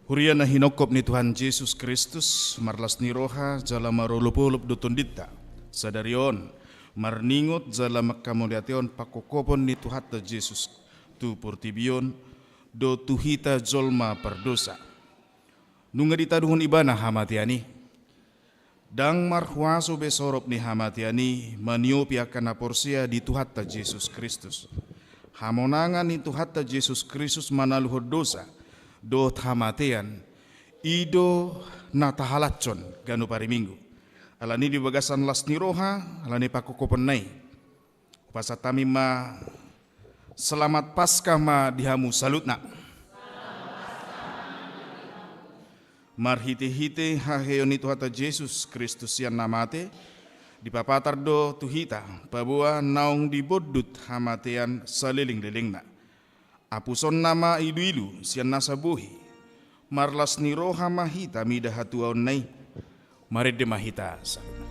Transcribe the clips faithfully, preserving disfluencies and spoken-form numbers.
Huria na hinongkop ni Tuhan Jesus Kristus, marlas ni roha jala marolopolop do tondinta sadari on, marningot jala manghamauliatehon pangkophopon ni Tuhanta Jesus tu portibi on dohot tu hita jolma pardosa. Nunga ditadohon Ibana hamatean i. Ndang marhuaso be sorop ni hamatean i maniopi angka na porsea di Tuhanta Jesus Kristus. Hamonangan ni Tuhanta Jesus Kristus manaluhon dosa dohot hamatean, i do na tahalashon ganup ari Minggu. Alani i di bagasan las ni roha, alani pangkophoponna i, hupasahat hami ma selamat Paskah ma di hamu saluhutna. Marhitehite haheheon ni Tuhanta Jesus Kristus sian na mate, dipapatar do tu hita paboa naung dibondut hamatean salelenglelengna. Apusonna ma iluilu sian nasa bohi. Marlas ni roha ma hita mida hatuaonna i. Marende ma hita saluhutna.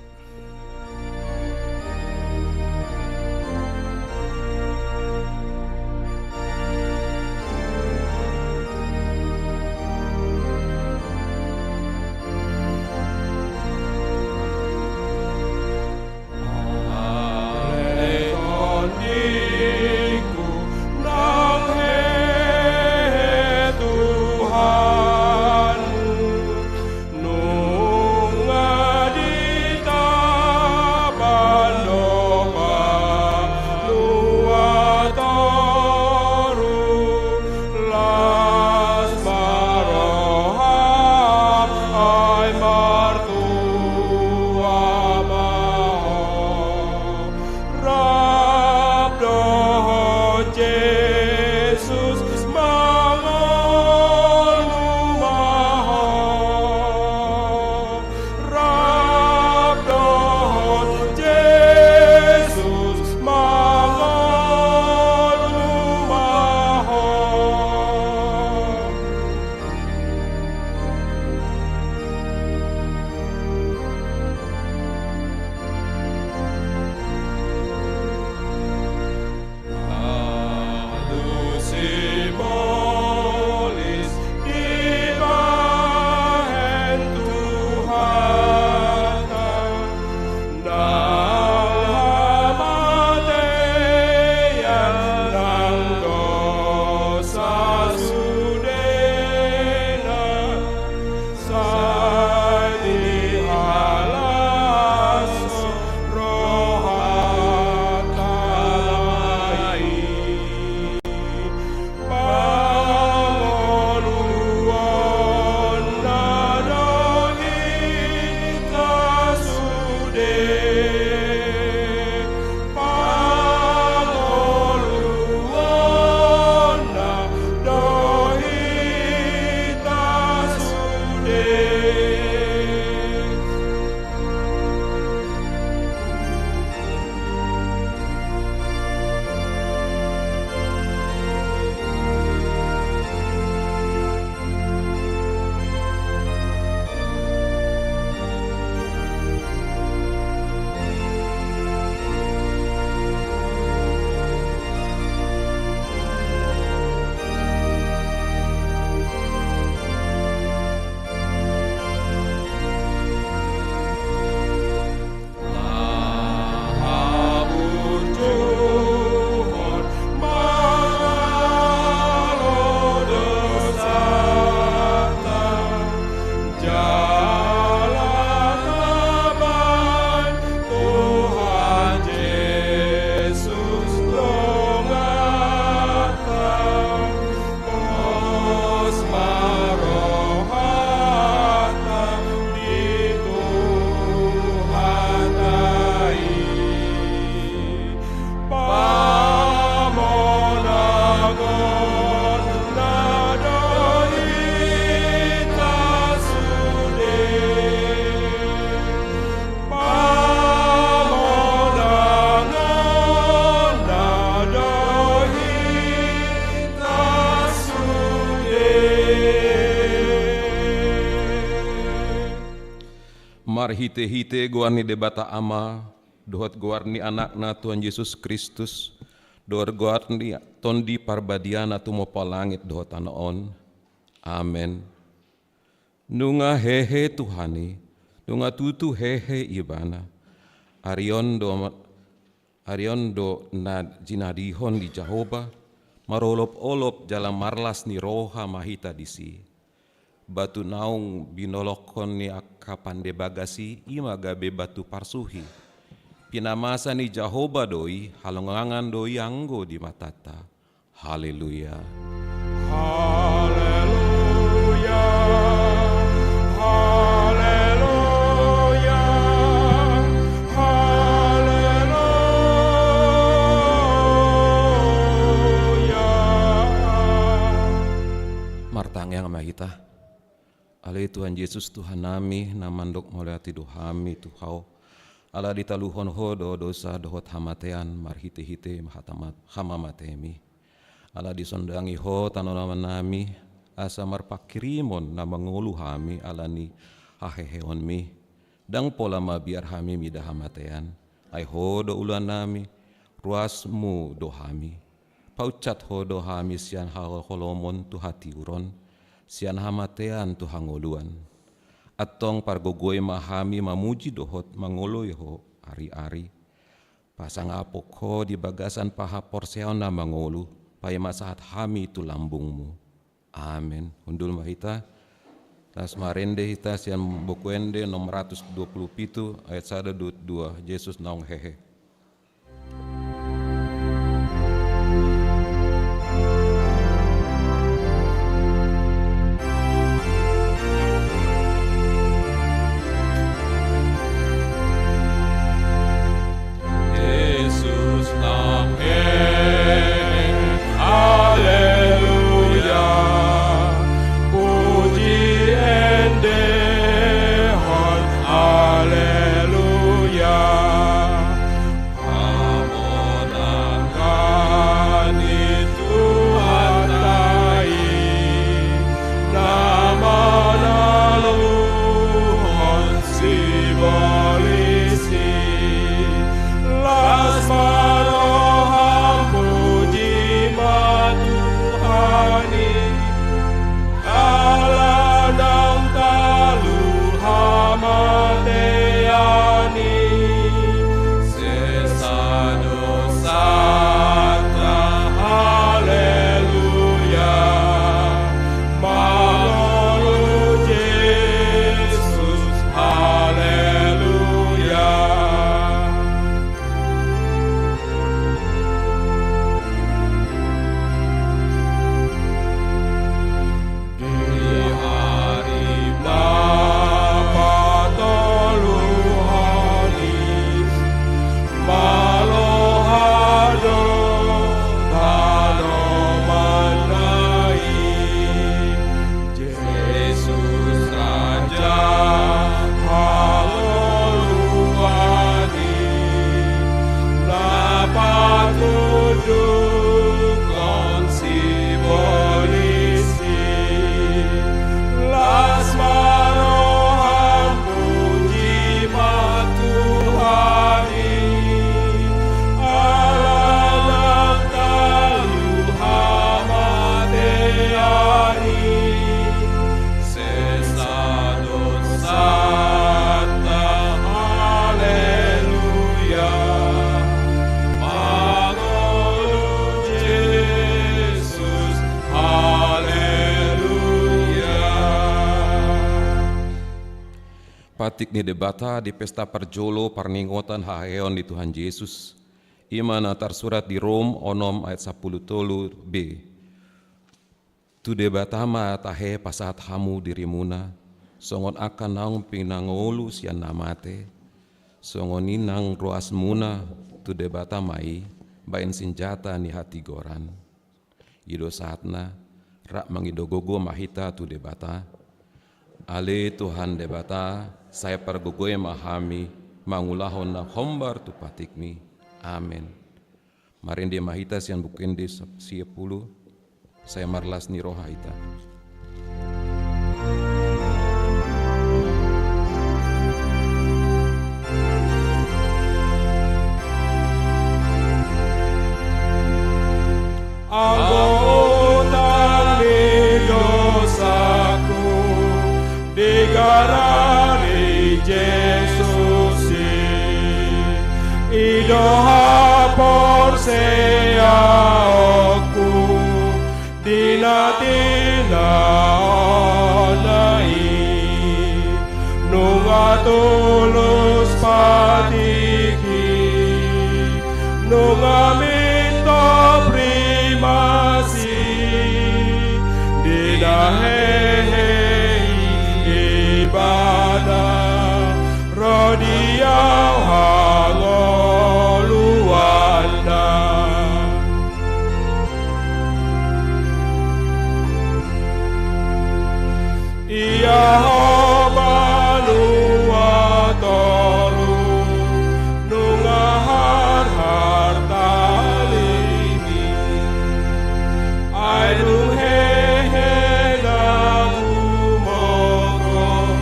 Rap dohot Jesus mangolu ma ho. Rap dohot Jesus mangolu ma ho. Alu sibolis dibahen Tuhanta, nang hamatean nang dosa sudena. Sai dihalashon rohanta ma i. Pangoluonna do hita sude. Pangoluonna do hita sude. Pos ma rohanta di Tuhanta i. Pamonangonna do hita sude. Pamonangonna do hita sude. Marhitehite goar ni Debata Ama, dohot goar ni Anakna Tuhan Jesus Kristus, dohot goar ni Tondi Parbadia na tumompa langit dohot tano on. Amen. Nunga hehe Tuhan i, nunga tutu hehe Ibana. Ari on do, ari on do na jinadihon ni Jahowa, marolopolop jala marlas ni roha ma hita disi. Batu naung binolokhon ni angka pande bagas i, i ma gabe batu parsuhi. Pinamasa ni Jahowa do i, halongangan do i anggo di matanta. Haleluya. Haleluya. Haleluya. Haleluya. Martangiang ma hita. Ale Tuhan Jesus, Tuhannami, na mandok mauliate do hami tu Ho, ala ditaluhon Ho do dosa dohot hamatean marhitehite hata ma-, hamamateMi. Ala disondangi Ho tanoman nami, asa marpanghirimon na mangolu hami ala ni haheheonMi. Ndang pola mabiar hami mida hamatean, ai Ho do ulaonnami, ruasMu do hami. Paunsat Ho do hami sian haholomon tu hatiuron, sian hamatean tu hangoluan. Antong pargogoi ma hami mamuji dohot mangoloi Ho ariari. Pasangapok Ho di bagasan haporseaon na mangolu, paima sahat hami tu lambungMu. Amen. Hundul ma hita. Laos marende hita sian Buku Ende nomor ratus dua puluh pitu ayat sada dohot dua, Jesus naung hehe. Jesus naung hehe, haleluya, puji endehon, haleluya. Hamonangan ni Tuhanta i, na manaluhon sibolis i. Las ma roham, puji ma Tuhan i. Ala ndang talu hamatean i, sesa dosanta, haleluya. Mangolu Jesus, haleluya. Di ari na patoluhon i, malo hado tanoman na i. Jesus Raja hangoluan i, na patundukkon sibolis i. Las ma roham, puji ma Tuhan i. Ala ndang talu hamatean i, sesa dosanta, haleluya. Mangolu Jesus, haleluya. Patik ni Debata di pesta parjolo parningotan haheheon ni Tuhan Jesus, i ma na tarsurat di Rom onom ayat sampulu tolu b. Tu Debata ma tahe pasahat hamu dirimuna, songon angka naung pinangolu sian na mate, songon i nang ruasmuna tu Debata ma i baen sinjata ni hatigoran. I do sahatna, rap mangido gogo ma hita tu Debata. Ale Tuhan Debata, sai pargogoi ma hami mangulahon na hombar tu patikmi. Amen. Marende ma hita sian Buku Ende sia pulu, sai marlas ni roha hita. Anggo utang ni dosaku di Seaonku di na tindaonna i, nunga tulus patiki, nunga mintop rimasi, di na hehe ibana ro di au hangoluanna. Ia ho banua toru, nunga harhar talingi, ai dung hehe na humongkop,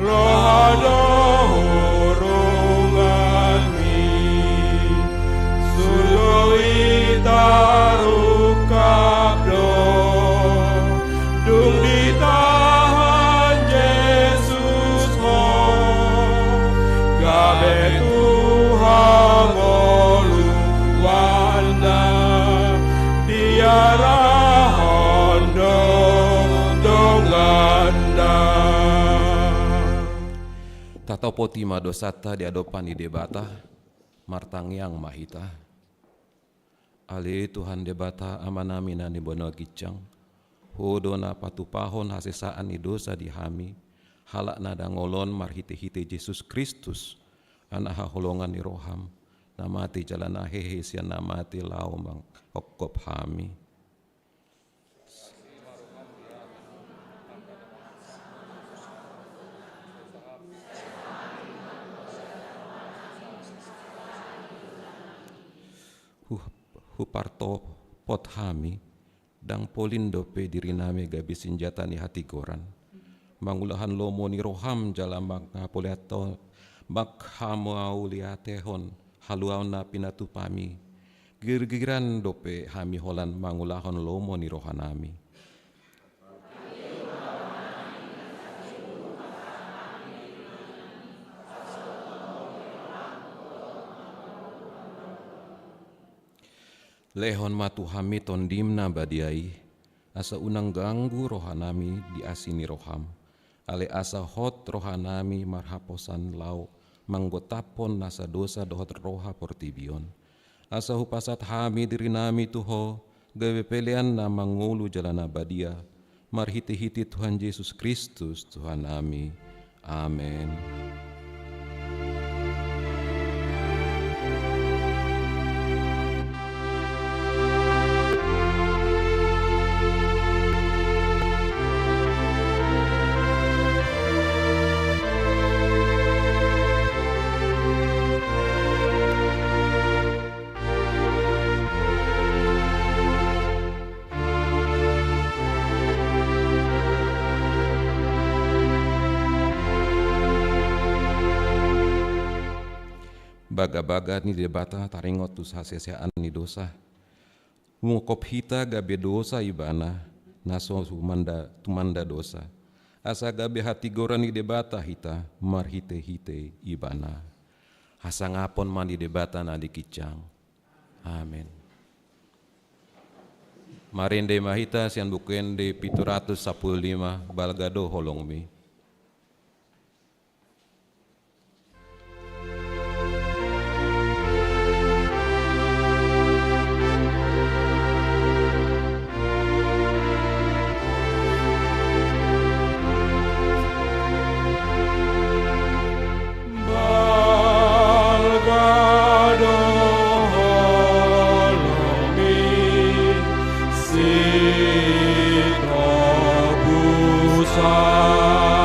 roha do hurunganmi. Sundut i tarungkap do, dung ditahan Jesus ho, gabe tu hangoluanna, diarahon do donganna. Tatopoti ma dosanta di adopan ni Debata. Martangiang ma hita. Ale Tuhan Debata, Amanami na di banua ginjang, Ho do na patupahon hasesaan ni dosa di hami, halak na dangol on, marhitehite Jesus Kristus, Anak haholongan ni roham, na mate jala na hehe sian na mate laho manghongkop hami. Hu-, hupartopot hami, ndang polin dope dirinami gabe sinjata ni hatigoran, mangulahon lomo ni roham jala manghapoleato-, manghamauliatehon haluaon na pinatupami. Girgiran dope hami holan mangulahon lomo ni rohanami. Lehon ma tu hami Tondim na badia i, asa unang ganggu rohanami di asi ni roham, alai asa hot rohanami marhaposan laho manggotaphon nasa dosa dohot roha portibi on. Asa hupasahat hami dirinami tu Ho, gabe pelean na mangolu jala na badia, marhitehite Tuhan Jesus Kristus, Tuhannami. Amen. Bagabaga ni Debata taringot tu hasesaan ni dosa. Mangungkap hita gabe dosa Ibana, na so tumanda, tumanda dosa. Asa gabe hatigoran ni Debata hita marhitehite Ibana. Hasangapon ma ni Debata na di ginjang. Amen. Marende ma hita sian Buku Ende pitu ratus sampulu lima, Balga do holongmi. Balga do holongmi, sitobusan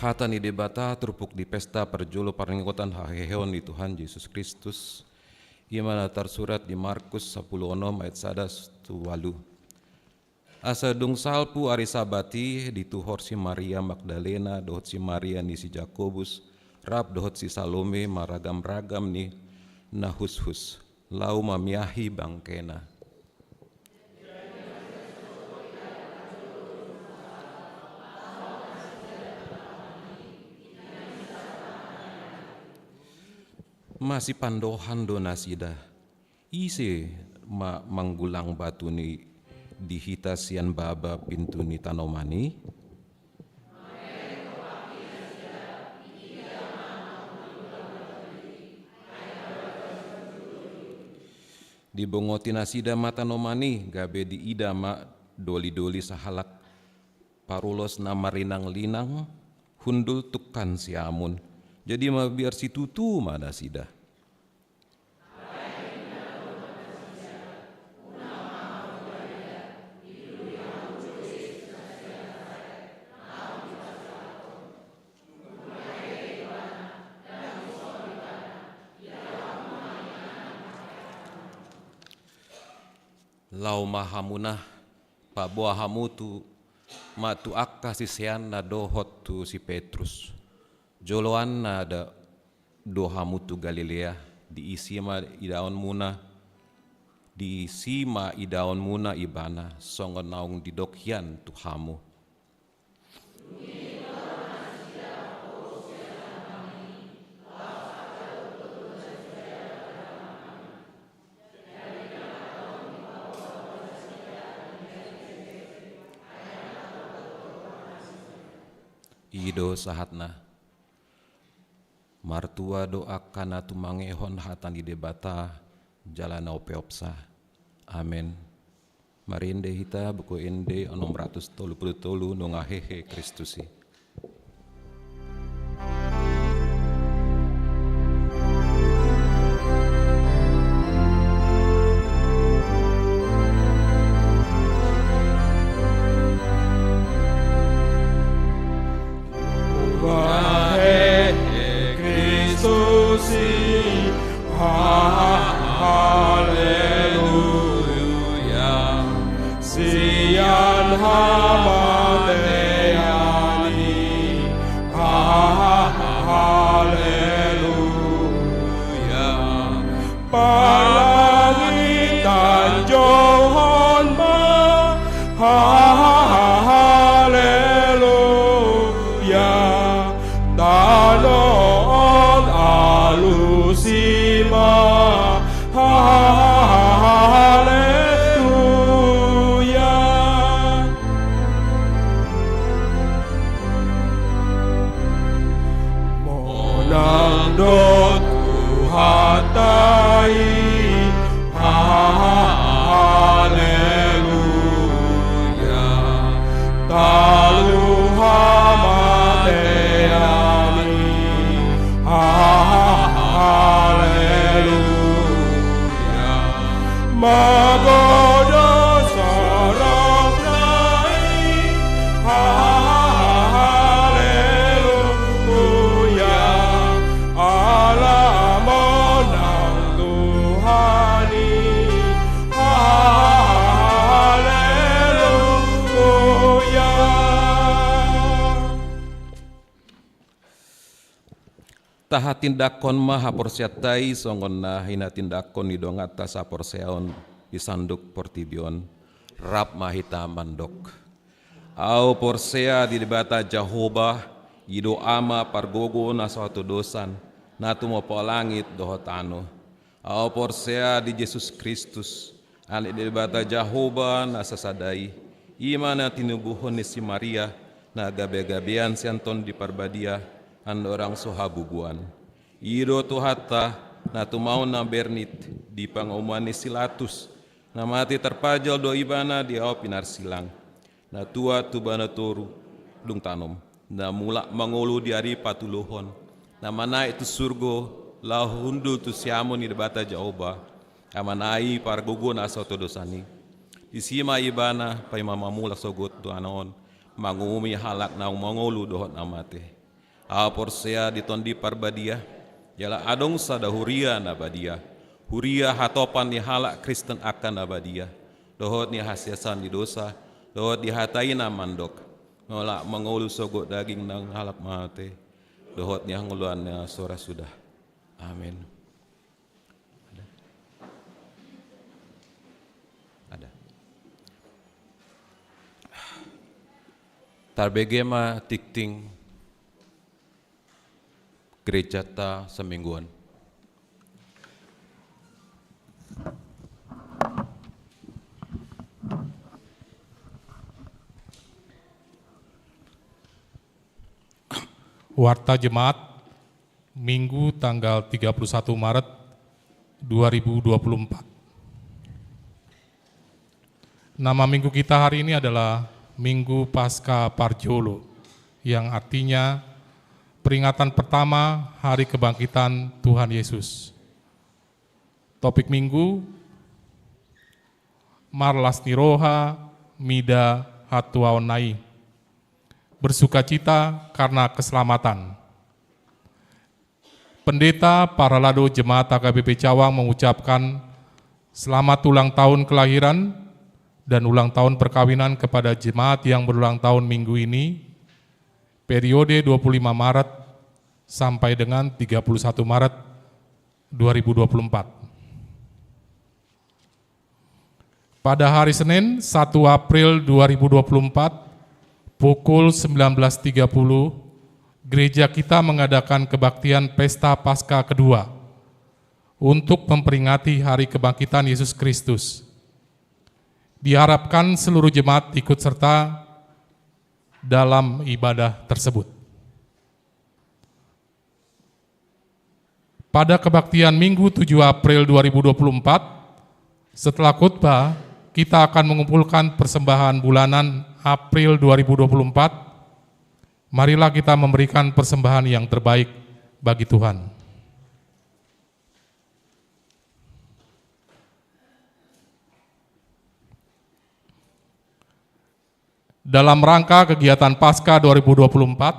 Hata ni Debata turpuk di pesta parjolo parningotan haheheon ni Tuhan Jesus Kristus, i ma na tarsurat di Markus sampulu onom ayat sada tu ualu. Asa dung salpu ari Sabat i, dituhor si Maria Magdalena dohot si Maria ni si Jakobus rap dohot si Salome maragam-ragam ni na hushus, laho mamiahi bangkena. Masipandohan do nasida. Ise ma manggulang batu ni di hita sian baba pintu ni tanoman i? Dibongoti nasida ma tanoman i, gabe diida ma doli-doli sahalak parulos na marinang-linang, hundul tungkan siamun. Jadi mabiar situtu ma nasida. Laho ma hamuna, paboa hamu tu, ma tu angka siseanna dohot tu si Petrus. Joloanna da, do hamu tu Galilea, disi ma idaonmuna, disi ma idaonmuna Ibana, songon naung didok hian tu hamu. I do sahatna. Martua do angka na tumangihon hata ni Debata jala na umpeopsa. Amen. Marende hita Buku Ende onom ratus tolu pulu tolu, Nunga hehe Kristus i. Nunga hehe Kristus i, ha-, haleluya. Sian hamatean i, ha-, haleluya. Parlangit anjouhon ma, ha-, haleluya. Tano on alusi ma, ha-, haleluya. Monang do Tuhanta i, haleluya. Talu hamatean i, haleluya. Magodang sorobna i, haleluya. Ala monang Tuhan i, haleluya. Tahatindangkon ma haporseaonta i songon na hinatindangkon ni donganta saporseaon di sandok portibi on. Rap ma hita mandok. Ahu porsea di Debata Jahowa, i do Ama pargogo na so hatodosan, na tumompa langit dohot tano. Ahu porsea di Jesus Kristus, Anak ni Debata Jahowa na sasada i, i ma na tinubuhon ni si Maria, na gabe-gabean sian Tondi Parbadia, andorang so habubuan. I do Tuhanta, na tumaon na bernit di pangomuan ni si Latus, na mate tarpajal do ibana di aek pinarsilang. Na tuat tu bana toru, dung tanom. Na mulak mangolu di ari patuluhon. Na manaek tu surgo, laho hundul tu siamun ni Debata Jahowa, Amana i pargogo na so hatodosan i. Disi ma ibana paima mamulak sogot tu tano on, manguhumi halak na mangolu dohot na mate. Ahu porsea di Tondi Parbadia, jala adong sada huria na badia, huria hatopan ni halak Kristen angka na badia, dohot ni hasiasaon ni dosa, dohot di hata i na mandok, nolak mangolu sogot daging nang halak mate, dohot ni hangoluan na so ra suda. Amin. Ada. Ada. Tarbege ma tingting gerejanta saminggu on. Warta Jemaat, Minggu tanggal tiga puluh satu Maret dua ribu dua puluh empat. Nama minggu kita hari ini adalah Minggu Paskah Parjolo, yang artinya peringatan pertama hari kebangkitan Tuhan Yesus. Topik minggu, Marlas ni roha mida hatuaonna i. Bersukacita karena keselamatan. Pendeta Parhalado Jemaat H K B P Cawang mengucapkan selamat ulang tahun kelahiran dan ulang tahun perkawinan kepada jemaat yang berulang tahun minggu ini, periode dua puluh lima Maret sampai dengan tiga puluh satu Maret dua ribu dua puluh empat. Pada hari Senin, satu April dua ribu dua puluh empat, pukul sembilan belas tiga puluh, gereja kita mengadakan kebaktian Pesta Paskah kedua untuk memperingati Hari Kebangkitan Yesus Kristus. Diharapkan seluruh jemaat ikut serta dalam ibadah tersebut. Pada kebaktian Minggu tujuh April dua ribu dua puluh empat, setelah khutbah, kita akan mengumpulkan persembahan bulanan April dua ribu dua puluh empat. Marilah kita memberikan persembahan yang terbaik bagi Tuhan. Dalam rangka kegiatan Paskah dua ribu dua puluh empat,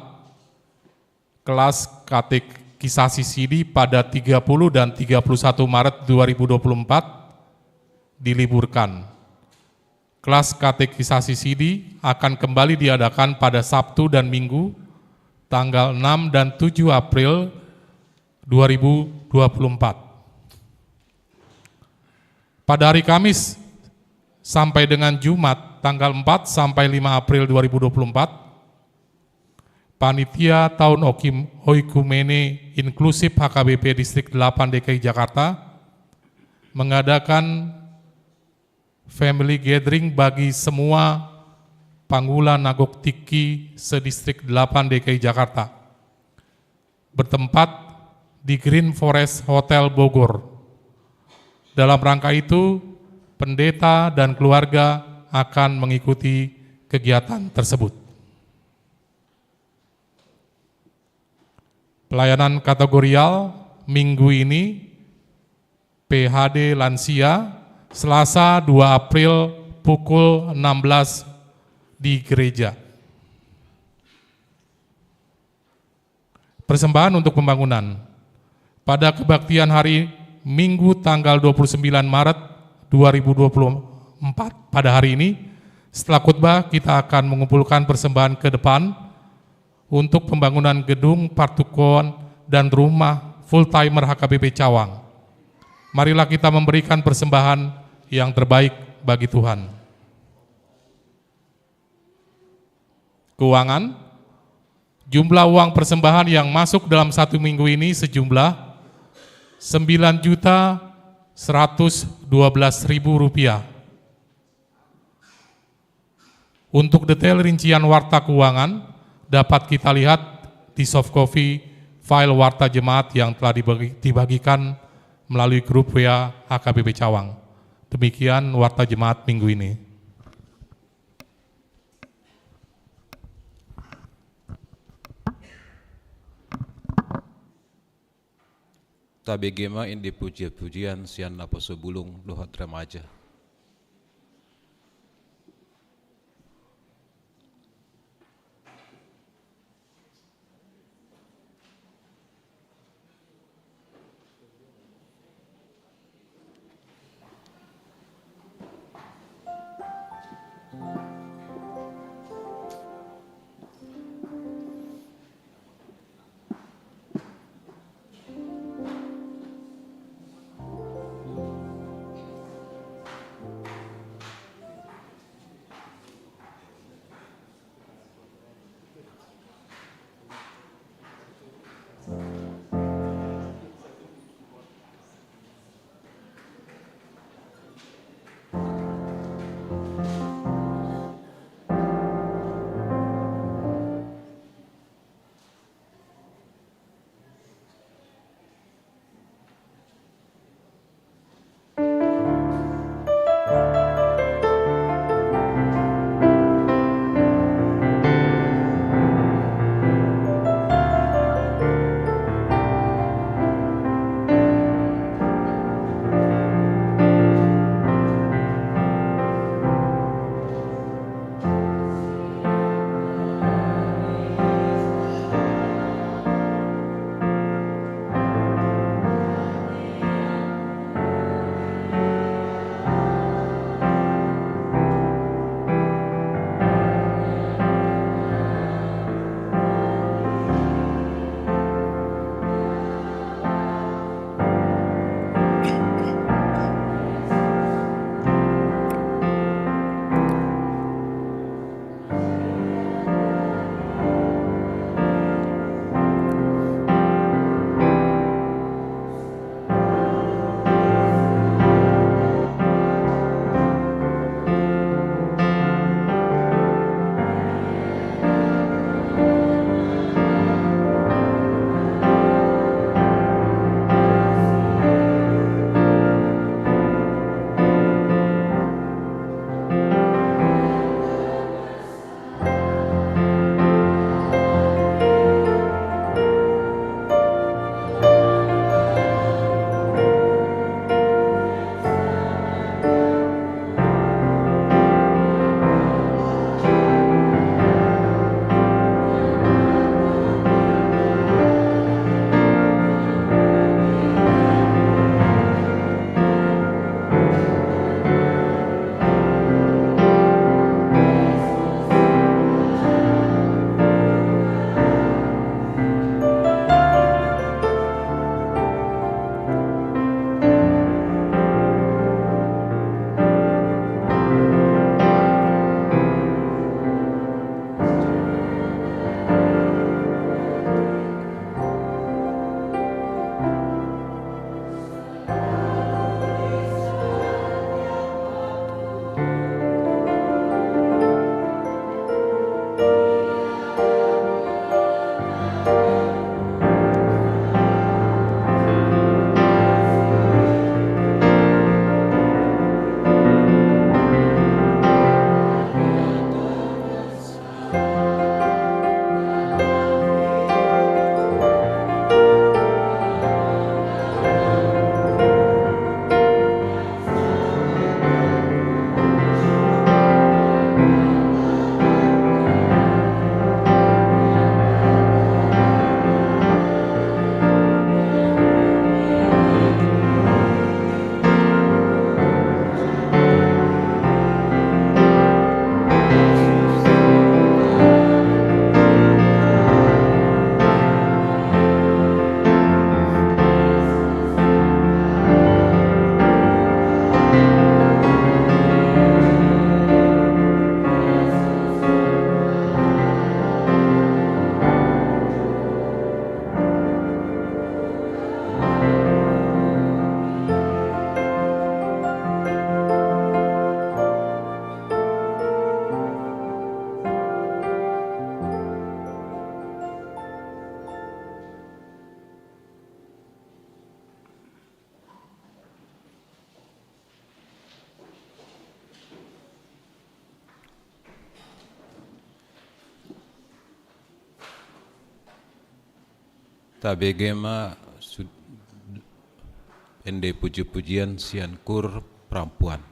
kelas katekisasi sidi pada tiga puluh dan tiga puluh satu Maret dua ribu dua puluh empat diliburkan. Kelas katekisasi sidi akan kembali diadakan pada Sabtu dan Minggu, tanggal enam dan tujuh April dua ribu dua puluh empat. Pada hari Kamis sampai dengan Jumat, tanggal empat sampai lima April dua ribu dua puluh empat, Panitia Tahun Okim-, Oikumene Inklusif H K B P Distrik delapan D K I Jakarta mengadakan family gathering bagi semua pangula na gok tingki se-Distrik delapan D K I Jakarta, bertempat di Green Forest Hotel Bogor. Dalam rangka itu, pendeta dan keluarga akan mengikuti kegiatan tersebut. Pelayanan kategorial minggu ini, P H D lansia, Selasa dua April pukul enam belas di gereja. Persembahan untuk pembangunan. Pada kebaktian hari Minggu tanggal dua puluh sembilan Maret dua ribu dua puluh empat, pada hari ini, setelah khutbah, kita akan mengumpulkan persembahan ke depan untuk pembangunan gedung partukoan dan rumah full timer H K B P Cawang. Marilah kita memberikan persembahan yang terbaik bagi Tuhan. Keuangan, jumlah uang persembahan yang masuk dalam satu minggu ini sejumlah sembilan juta seratus dua belas ribu rupiah. Untuk detail rincian warta keuangan dapat kita lihat di soft copy file warta jemaat yang telah dibagi-, dibagikan melalui grup W A H K B P Cawang. Demikian warta jemaat minggu ini. Tabege ma ende pujian-pujian sian naposo bulung dohot remaja. Tabege ma sud-, ende puji-pujian sian kur perampuan.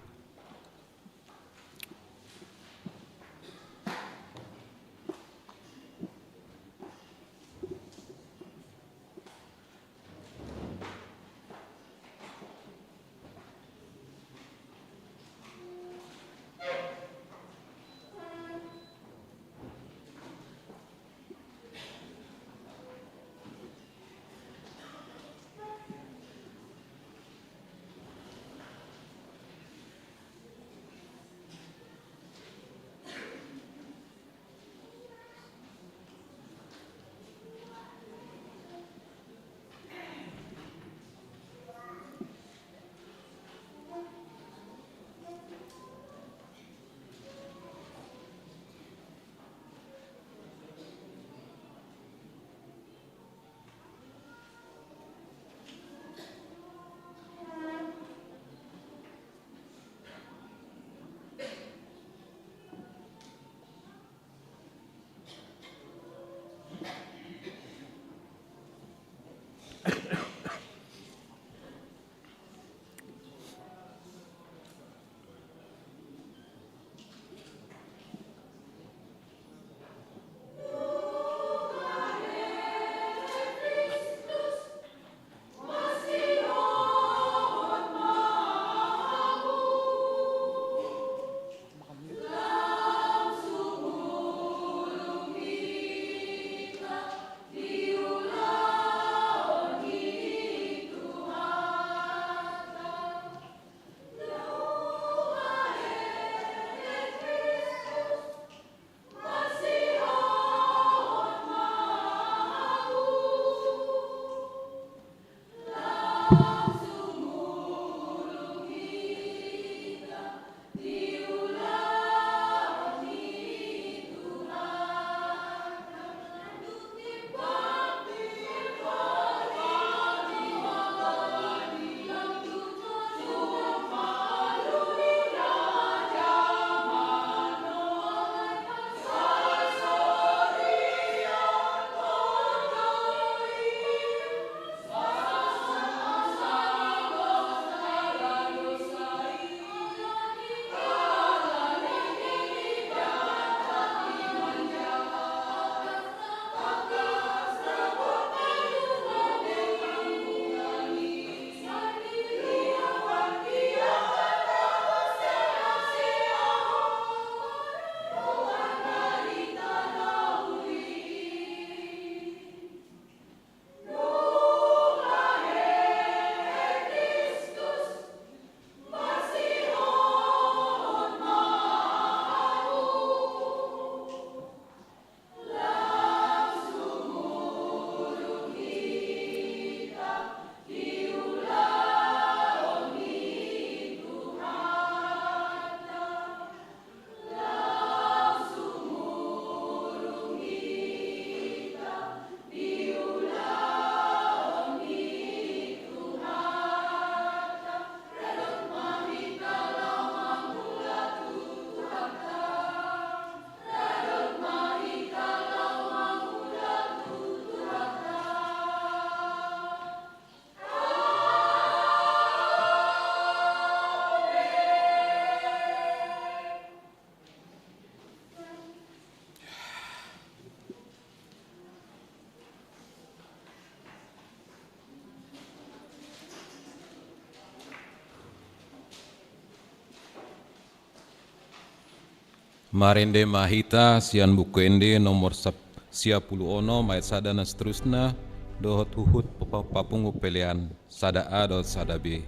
Marende ma hita sian Buku Ende nomor sap-, sia pulu onom, ayat sada na seterusna, dohot huhut pa-, papungu pelean sada A dohot sada B.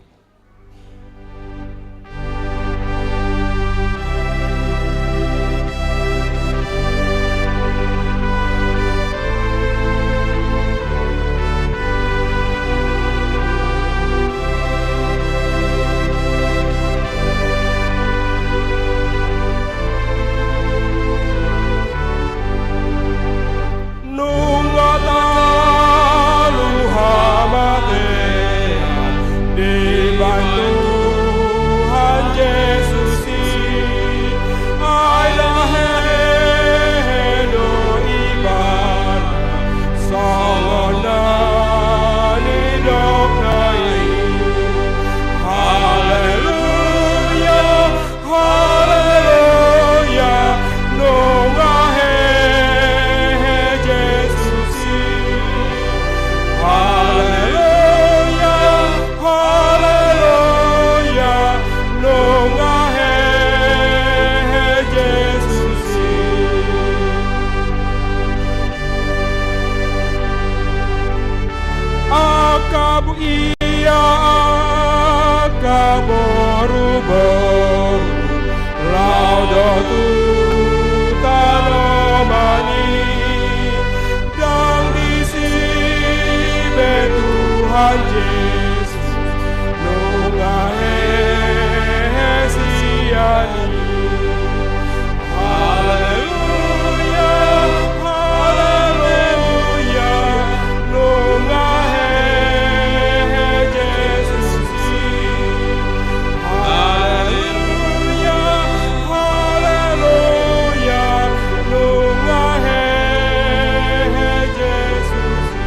Nunga talu hamatean di Ia angka boruboru laho do tu tanoman i, ndang disi be Tuhan Jesus nunga hehe sian i. Haleluya, haleluya, nunga hehe Jesus i. Haleluya, haleluya, nunga hehe Jesus i.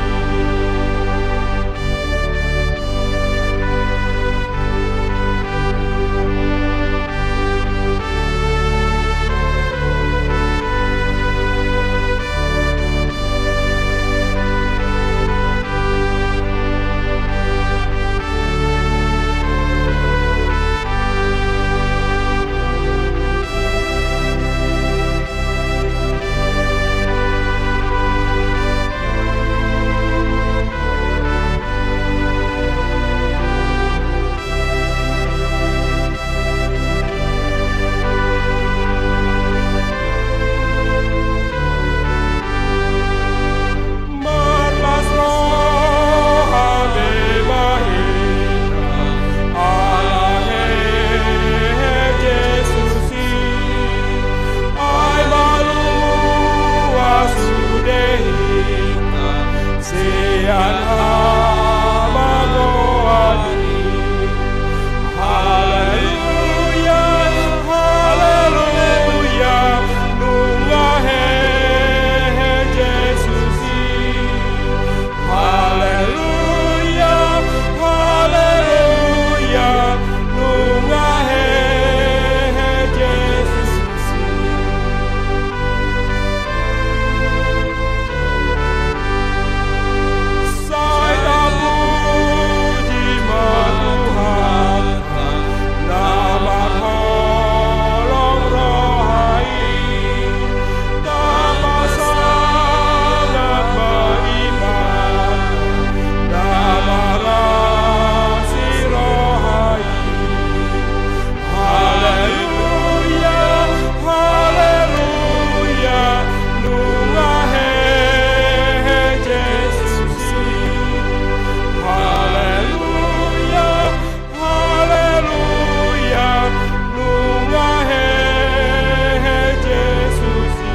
Marlas roha be ma hita ala hehe Jesus i, ai malum ua sude hita sian hamagoan i. Haleluya, haleluya, nunga hehe Jesus i. Haleluya, haleluya, nunga hehe Jesus i. Sai tapuji ma Tuhan na marholong roha i, tapasangap ma Ibana na marasi roha i. Haleluya, haleluya, nunga hehe Jesus i. Haleluya, haleluya, nunga hehe Jesus i.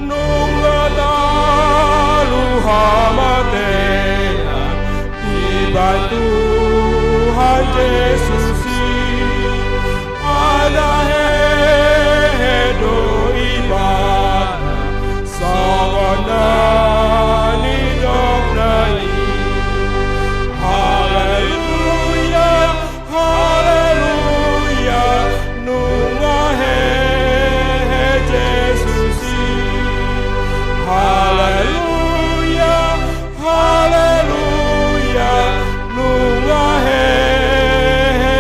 Nunga talu hamatean Ibana Tuhan Jesus i, ai na hehe do Ibana songon na nidokna i. Haleluya, haleluya, nunga hehe Jesus i. Haleluya, haleluya, nunga hehe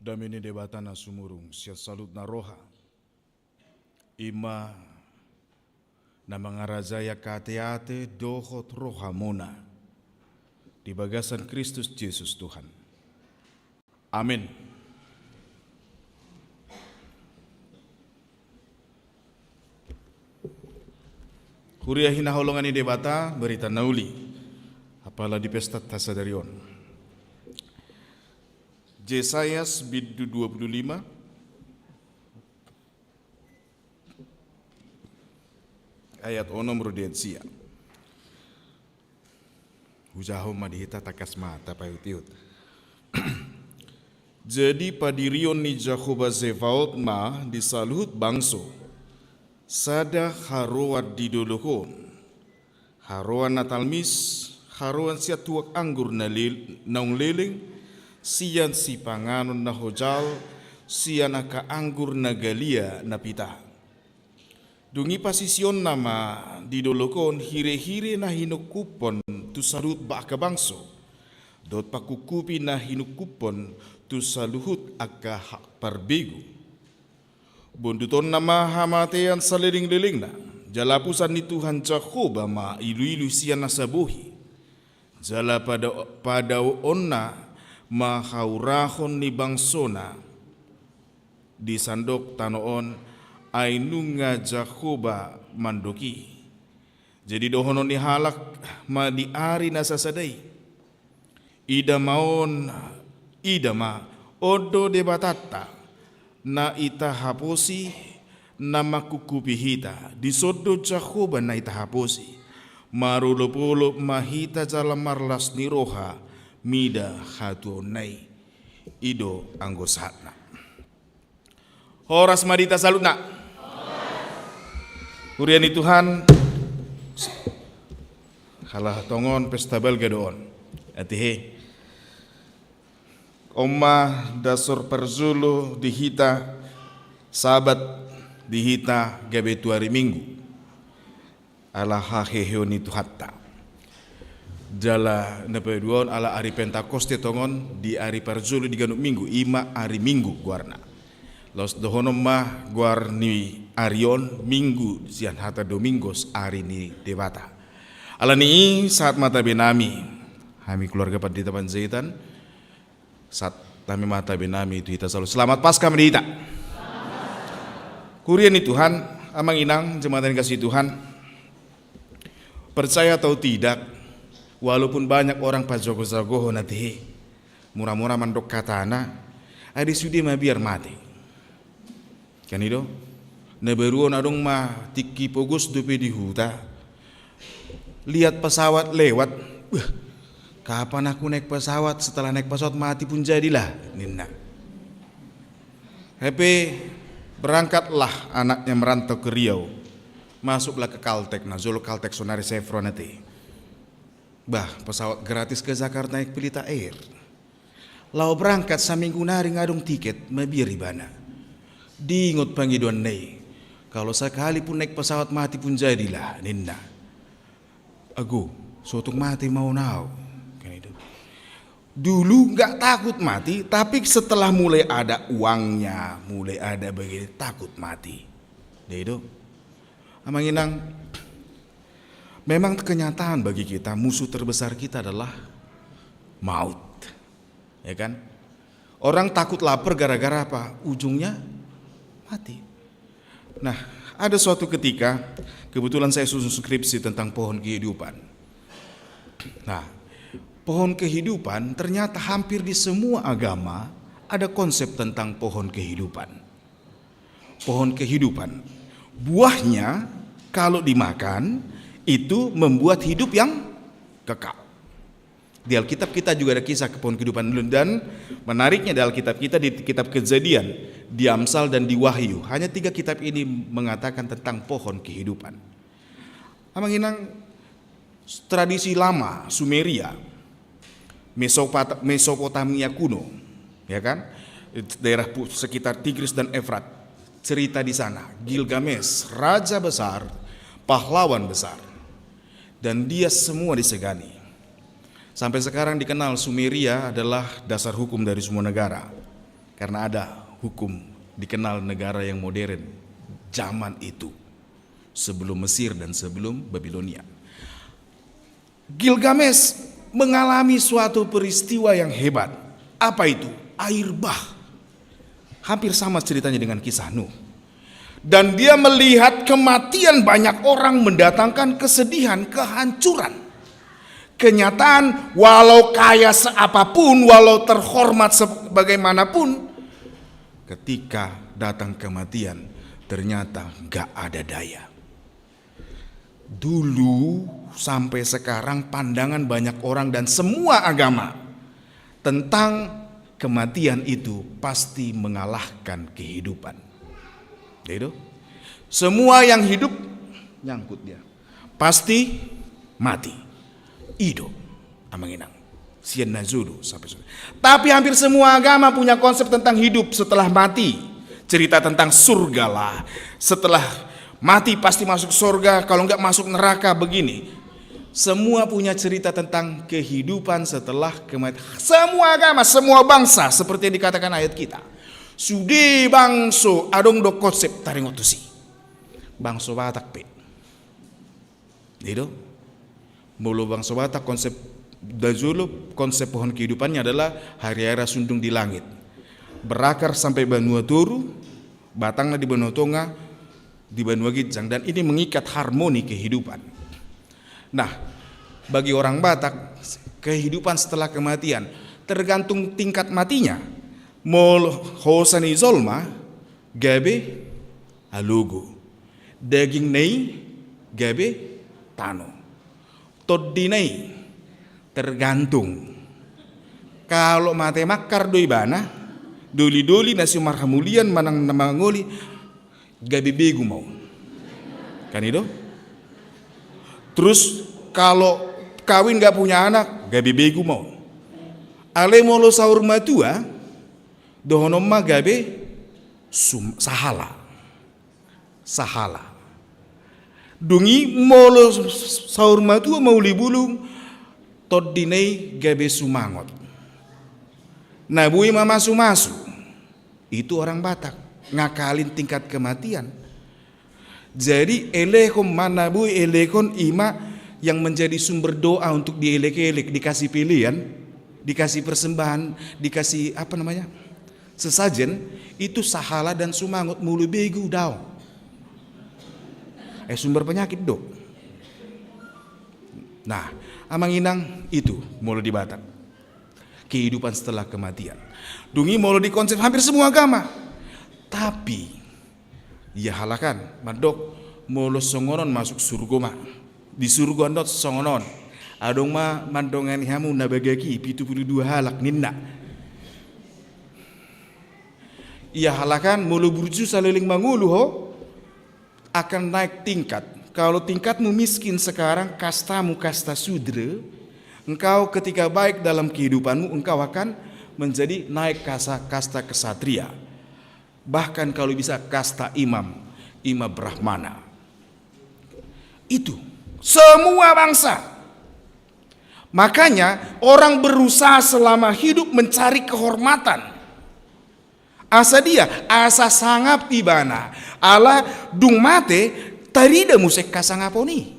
Dame ni Debata na sumurung sian saluhutna roha, i ma na mangarajai angka ateate dohot rohamuna di bagasan Kristus Jesus Tuhan. Amin. Huria hinaholongan ni Debata, barita na uli apala di pestanta sadari on. Jesayas bindu dua puluh lima, ayat onom ro di ayat sia. Hujahahon ma di hita, tangkas ma tapaihutihut. Jadi padirion ni Jahowa Zebaot ma di saluhut bangso sada haroan di dolok on, haroan na talmis, haroan sian tuak anggur na lel-, naung leleng, sian sipanganon na hojal, sian angka anggur na galia na pita. Dung i pasisionna ma di dolok on hirehire na hinungkuphon tu saluhut ba-, angka bangso, dohot pangkuphupi na hinungkuphon tu saluhut angka ha-, parbegu. Bondutonna ma hamatean salelenglelengna, jala lapusan ni Tuhan Jahowa ma iluilu sian nasa bohi, jala pada-, padaoonna ma haurahon ni bangsona di sandok tano on, ai nunga Jahowa mandok i. Jadi dohonon ni halak ma di ari na sasada i: Ida ma on, ida ma, on do Debatanta, na i tahaposi, na mangkuphupi hita. Dison do Jahowa na i tahaposi. Marolopolop ma hita jala marlas ni roha mida hatuaonna i. I do anggo sahatna. Horas ma di hita saluhutna. Huria ni Tuhan, ala tongon pesta balga do on. Ate he. On ma dasor parjolo di hita Sabat, di hita gabe tu ari Minggu. Ala haheheon ni Tuhanta. Jala na paduahon ala ari Pentakoste tongon di ari parjolo di ganup Minggu, i ma ari Minggu goarna. Laos dohonon ma goar ni ari on Minggu sian hata Domingos, ari ni Debata. Ala ni i sahat ma tabe nami, hami keluarga Pandita Panjaitan, sahat nami ma tabe nami tu hita saluhut. Selamat Paskah ma di hita. Huria ni Tuhan, amang inang, jemaat na dikasihi Tuhan. Percaya atau tidak, walaupun banyak orang pajogojagohon ate he, muramura mandok hatana, ai di sude mabiar mate. Kan i do? Na baru on adong ma tingki pogos dope di huta, lihat pesawat lewat. "Wah, kapan aku naik pesawat? Setelah naik pesawat mati pun jadilah," ninna. Hape berangkatlah anaknya merantau ke Riau. Masuklah ke Caltex, na jolo Caltex, sonari Chevron ate. Bah, pesawat gratis ke Jakarta naik Pelita Air. Laho berangkat, saminggu nari nga adong tiket, mabiar ibana. Diingot pangidoanna i, "Kalau sekalipun naik pesawat mati pun jadilah," ninna. "Ago, so tung mate ma on au." Kan i do. Dulu nggak takut mati, tapi setelah mulai ada uangnya, mulai ada begini, takut mati. Dia itu. Amang inang, memang kenyataan bagi kita, musuh terbesar kita adalah maut. Ya kan? Orang takut lapar gara-gara apa? Ujungnya mati. Nah, ada suatu ketika, kebetulan saya susun skripsi tentang pohon kehidupan. Nah, pohon kehidupan ternyata hampir di semua agama ada konsep tentang pohon kehidupan. Pohon kehidupan. Buahnya kalau dimakan, itu membuat hidup yang kekal. Di Alkitab kita juga ada kisah pohon kehidupan, dan menariknya di Alkitab kita, di kitab Kejadian, di Amsal, dan di Wahyu. Hanya tiga kitab ini mengatakan tentang pohon kehidupan. Amang inang, tradisi lama Sumeria, Mesopota-, Mesopotamia kuno, ya kan? Daerah pu-, sekitar Tigris dan Efrat. Cerita di sana, Gilgames, raja besar, pahlawan besar. Dan dia semua disegani. Sampai sekarang dikenal Sumeria adalah dasar hukum dari semua negara. Karena ada hukum dikenal negara yang modern zaman itu, sebelum Mesir dan sebelum Babilonia. Gilgamesh mengalami suatu peristiwa yang hebat. Apa itu? Air bah. Hampir sama ceritanya dengan kisah Nuh. Dan dia melihat kematian banyak orang mendatangkan kesedihan, kehancuran. Kenyataan, walau kaya seapapun, walau terhormat sebagaimanapun, ketika datang kematian, ternyata nggak ada daya. Dulu sampai sekarang, pandangan banyak orang dan semua agama tentang kematian itu pasti mengalahkan kehidupan. Ya itu. Semua yang hidup, nyangkut dia, pasti mati. I do, amang inang. Sian na jolo sampai sude. Tapi hampir semua agama punya konsep tentang hidup setelah mati. Cerita tentang surga lah. Setelah mati pasti masuk surga, kalau enggak masuk neraka, begini. Semua punya cerita tentang kehidupan setelah kematian. Semua agama, semua bangsa, seperti yang dikatakan ayat kita. Sude bangso adong do konsep taringot tusi. Bangso Batak pe. I do. Molo bangso Batak, konsep na jolo, konsep pohon kehidupannya adalah hariara sundung di langit. Berakar sampai banua toru, batangna di banua tonga, di banua ginjang. Dan ini mengikat harmoni kehidupan. Nah, bagi orang Batak, kehidupan setelah kematian tergantung tingkat matinya. Molo hosa ni jolma, gabe alogo. Dagingna i gabe tano. Tondina i tergantung. Kalau mate mangkar do ibana, doli-doli na so marhamulian manang na mangoli, gabe begu ma on. Kan i do? Terus kalau kawin nggak punya anak, gabe begu ma on. Alai molo saur matua, dohonon ma gabe sum-, sahala. Sahala. Dung i molo saur matua, mauli bulung, tondina i gabe sumangot. Na boi mamasu-masu. Itu orang Batak. Ngakalin tingkat kematian. Jadi, elehon ma na boi elehon, i ma yang menjadi sumber doa untuk dielek-elek, dikasih pelean, dikasih persembahan, dikasih, apa namanya, sesajen, itu sahala dan sumangot. Molo begu, daong. Eh, sumber penyakit do. Nah, amang inang, itu molo di Batak. Kehidupan setelah kematian. Dung i molo di konsep hampir semua agama. Tapi, ia halak an mandok, molo songon on masuk surgo ma. Di surgo andon songon on. Adong ma mandongani hamu na bagak i, pitu pulu dua halak ninna. Ia halak an, molo burju saleleng mangolu ho, akan naik tingkat. Kalau tingkatmu miskin sekarang, kastamu kasta sudra, engkau ketika baik dalam kehidupanmu, engkau akan menjadi naik kasa-, kasta kesatria. Bahkan kalau bisa kasta imam, imam brahmana. Itu semua bangsa. Makanya orang berusaha selama hidup mencari kehormatan. Asa dia, asa sangap ibana. Ala dung mate, tarida muse hasangapon i.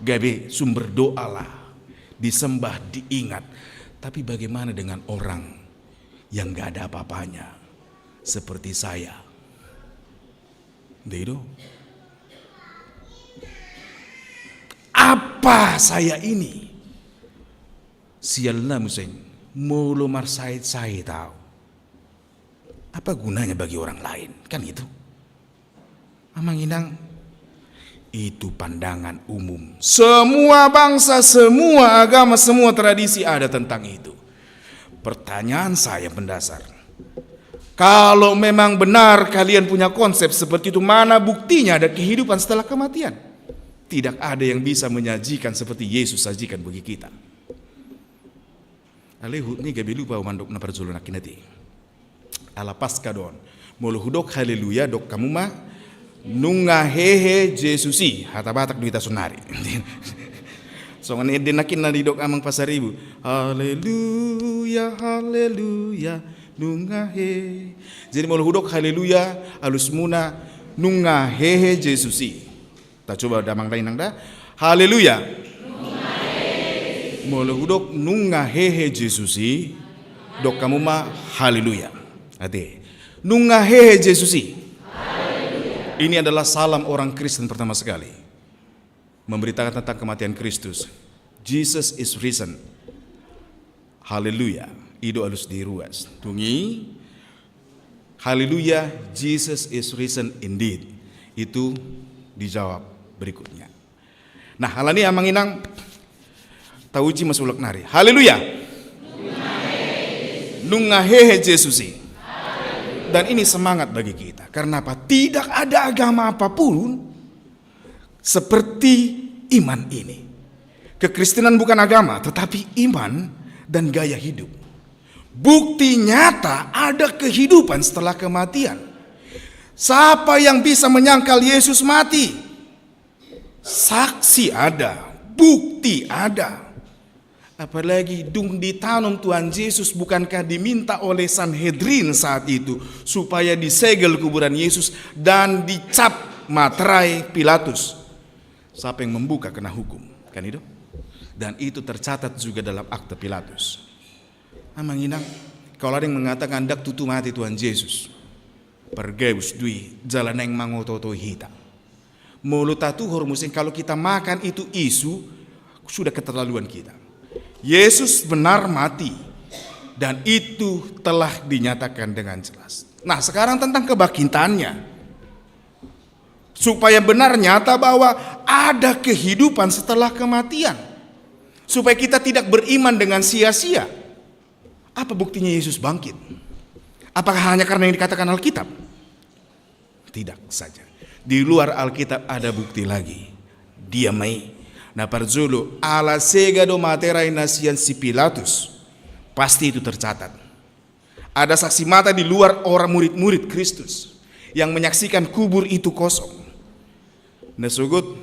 Gabe sumber doa lah, disembah, diingat. Tapi bagaimana dengan orang yang nggak ada apa-apanya, seperti saya? Dia itu, apa saya ini? Sial na muse, molo marsahit-sahit au, apa gunanya bagi orang lain? Kan gitu. Amang inang, itu pandangan umum. Semua bangsa, semua agama, semua tradisi ada tentang itu. Pertanyaan saya mendasar, kalau memang benar kalian punya konsep seperti itu, mana buktinya ada kehidupan setelah kematian? Tidak ada yang bisa menyajikan seperti Yesus sajikan bagi kita. Alai huhut ni gabe lupa au mandok na parjolo nangkin ate. Ala Paska do on. Molo hudok haleluya, dok hamu ma, nunga hehe Jesus i, hata Batak do hita sonari. Songon ende nangkin na didok amang Pasaribu. Haleluya, haleluya, Nunga hehe. Jadi molo hudok haleluya, alusmuna nunga hehe Jesus i. Tacoba damang da inang da. Haleluya. Molo hudok nunga hehe Jesus i, dok hamu ma haleluya. Ate. Nunga hehe Jesus i. Ini adalah salam orang Kristen pertama sekali. Memberitakan tentang kematian Kristus. Jesus is risen. Haleluya. I do alus di ruas. Dung i, haleluya, Jesus is risen indeed. Itu dijawab berikutnya. Nah, alani i amang inang, tauji ma sulak nari. Haleluya. Nunga hehe Jesus i. Dan ini semangat bagi kita. Karena apa? Tidak ada agama apapun seperti iman ini. Kekristenan bukan agama, tetapi iman dan gaya hidup. Bukti nyata ada kehidupan setelah kematian. Siapa yang bisa menyangkal Yesus mati? Saksi ada, bukti ada. Apalagi dung ditanom Tuhan Jesus, bukankah diminta oleh Sanhedrin saat itu supaya disegel kuburan Yesus dan dicap materai Pilatus? Siapa yang membuka kena hukum, kan itu? Dan itu tercatat juga dalam akte Pilatus. Amang inang, kalau ada yang mengatakan ndang tutu mate Tuhan Jesus, pargabus do i jala naeng mangoto-otoi hita. Molo tatuhor muse, kalau kita makan itu isu, sudah keterlaluan kita. Yesus benar mati dan itu telah dinyatakan dengan jelas. Nah, sekarang tentang kebangkitannya. Supaya benar nyata bahwa ada kehidupan setelah kematian. Supaya kita tidak beriman dengan sia-sia. Apa buktinya Yesus bangkit? Apakah hanya karena yang dikatakan Alkitab? Tidak saja. Di luar Alkitab ada bukti lagi. Dia ma i. Na parjolo, ala sega do materai na sian si Pilatus. Pasti itu tercatat. Ada saksi mata di luar orang murid-murid Kristus yang menyaksikan kubur itu kosong. Na sogot,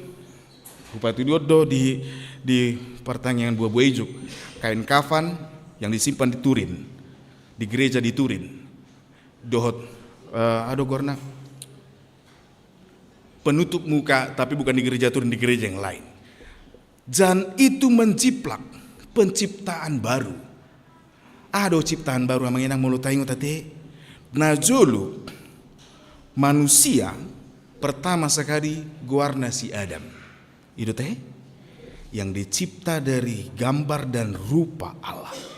hupatuduhon do di, di partangiangan buabua ijuk, kain kafan yang disimpan di Turin, di gereja di Turin. Dohot, eh, aha do goarna, penutup muka, tapi bukan di gereja Turin, di gereja yang lain. Dan itu menjiplak penciptaan baru. Aha do ciptaan baru, amang inang, molo taingot ate? Na jolo, manusia pertama sekali goarna si Adam. I do ate? Yang dicipta dari gambar dan rupa Allah.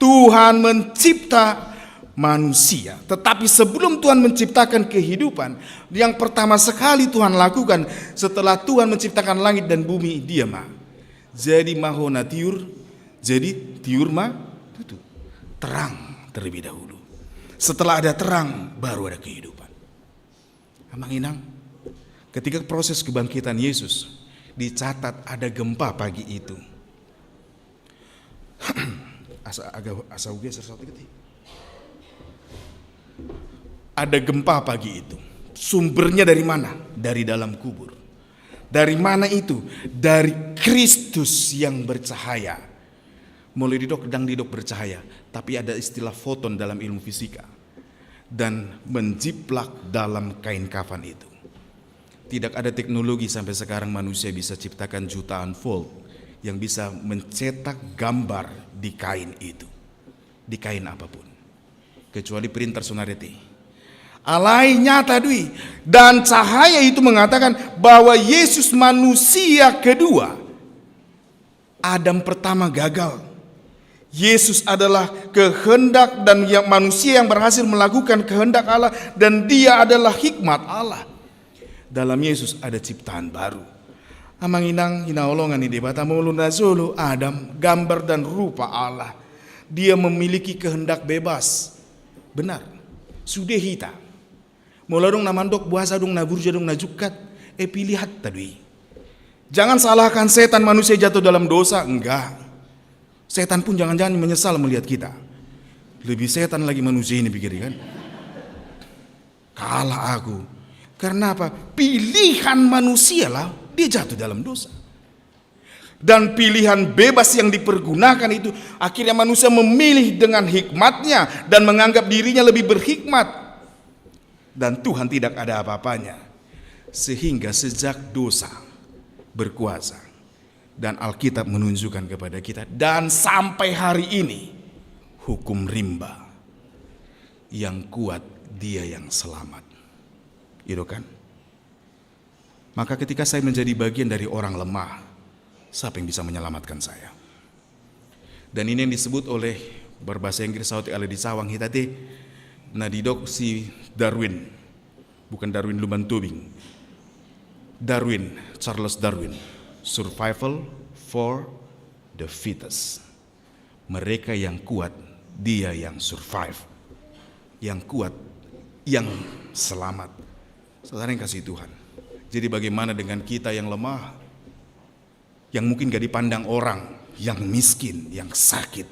Tuhan mencipta manusia. Tetapi sebelum Tuhan menciptakan kehidupan, yang pertama sekali Tuhan lakukan setelah Tuhan menciptakan langit dan bumi, dia ma. Jadi ma ho na tiur, jadi tiur ma tutu. Terang terlebih dahulu. Setelah ada terang, baru ada kehidupan. Amang inang, ketika proses kebangkitan Yesus, dicatat ada gempa pagi itu. Asa, agak, asa ugeser satu gitu. Ada gempa pagi itu. Sumbernya dari mana? Dari dalam kubur. Dari mana itu? Dari Kristus yang bercahaya. Molo didok, ndang didok bercahaya, tapi ada istilah foton dalam ilmu fisika. Dan menjiplak dalam kain kafan itu. Tidak ada teknologi sampai sekarang manusia bisa ciptakan jutaan volt yang bisa mencetak gambar di kain itu. Di kain apapun. Kecuali printer sonari ate. Alai nyata do i. Dan cahaya itu mengatakan bahwa Yesus manusia kedua. Adam pertama gagal. Yesus adalah kehendak dan yang, manusia yang berhasil melakukan kehendak Allah, dan dia adalah hikmat Allah. Dalam Yesus ada ciptaan baru. Amang inang hinaholongan ni Debata, molo na jolo Adam, gambar dan rupa Allah. Dia memiliki kehendak bebas. Benar. Sude hita. Molo adong na mandok, boasa adong na burju, adong na jungkat, eh, pilihanta do i. Jangan salahkan setan manusia jatuh dalam dosa, enggak. Setan pun jangan-jangan menyesal melihat kita. Lebih setan lagi manusia ini, pikir dia kan. Kalah aku. Karena apa? Pilihan manusia lah, dia jatuh dalam dosa. Dan pilihan bebas yang dipergunakan itu, akhirnya manusia memilih dengan hikmatnya dan menganggap dirinya lebih berhikmat. Dan Tuhan tidak ada apa-apanya. Sehingga sejak dosa berkuasa, dan Alkitab menunjukkan kepada kita, dan sampai hari ini, hukum rimba, yang kuat dia yang selamat. Gitu kan? Maka ketika saya menjadi bagian dari orang lemah, siapa yang bisa menyelamatkan saya? Dan ini yang disebut oleh, berbahasa Inggris saotik, ale di sawang hita te, na didok si Darwin. Bukan Darwin Lumban Tobing. Darwin, Charles Darwin. Survival for the fittest. Mereka yang kuat, dia yang survive. Yang kuat, yang selamat. Saudara yang kasih Tuhan. Jadi bagaimana dengan kita yang lemah? Yang mungkin gak dipandang orang, yang miskin, yang sakit,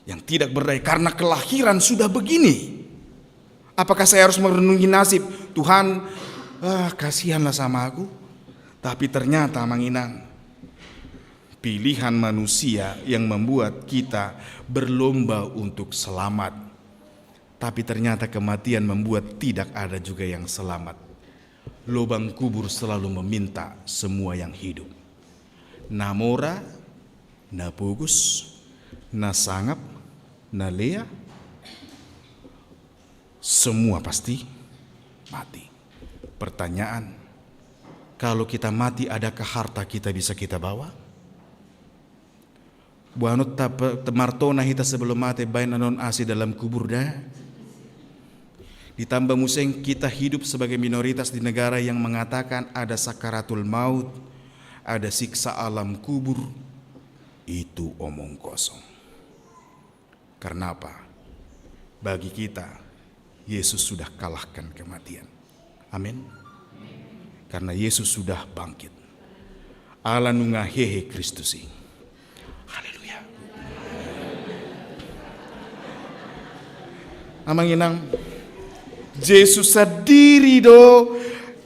yang tidak berdaya karena kelahiran sudah begini. Apakah saya harus merenungi nasib? Tuhan, ah, kasihanlah sama aku. Tapi ternyata, Amang Inang, pilihan manusia yang membuat kita berlomba untuk selamat. Tapi ternyata kematian membuat tidak ada juga yang selamat. Lubang kubur selalu meminta semua yang hidup. Na mora, na pogos, na sangap, na lea, semua pasti mati. Pertanyaan, kalau kita mati, adakah harta kita bisa kita bawa? Boanonta pe-, martona hita sebelum mate, baen annon asi dalam kubur da. Ditambah muse kita hidup sebagai minoritas di negara yang mengatakan ada sakaratul maut, ada siksa alam kubur. Itu omong kosong. Karena apa? Bagi kita, Yesus sudah kalahkan kematian. Amin. Karena Yesus sudah bangkit. Ala nunga hehe Kristus i. Haleluya. Amang Inang, Jesus sendiri do,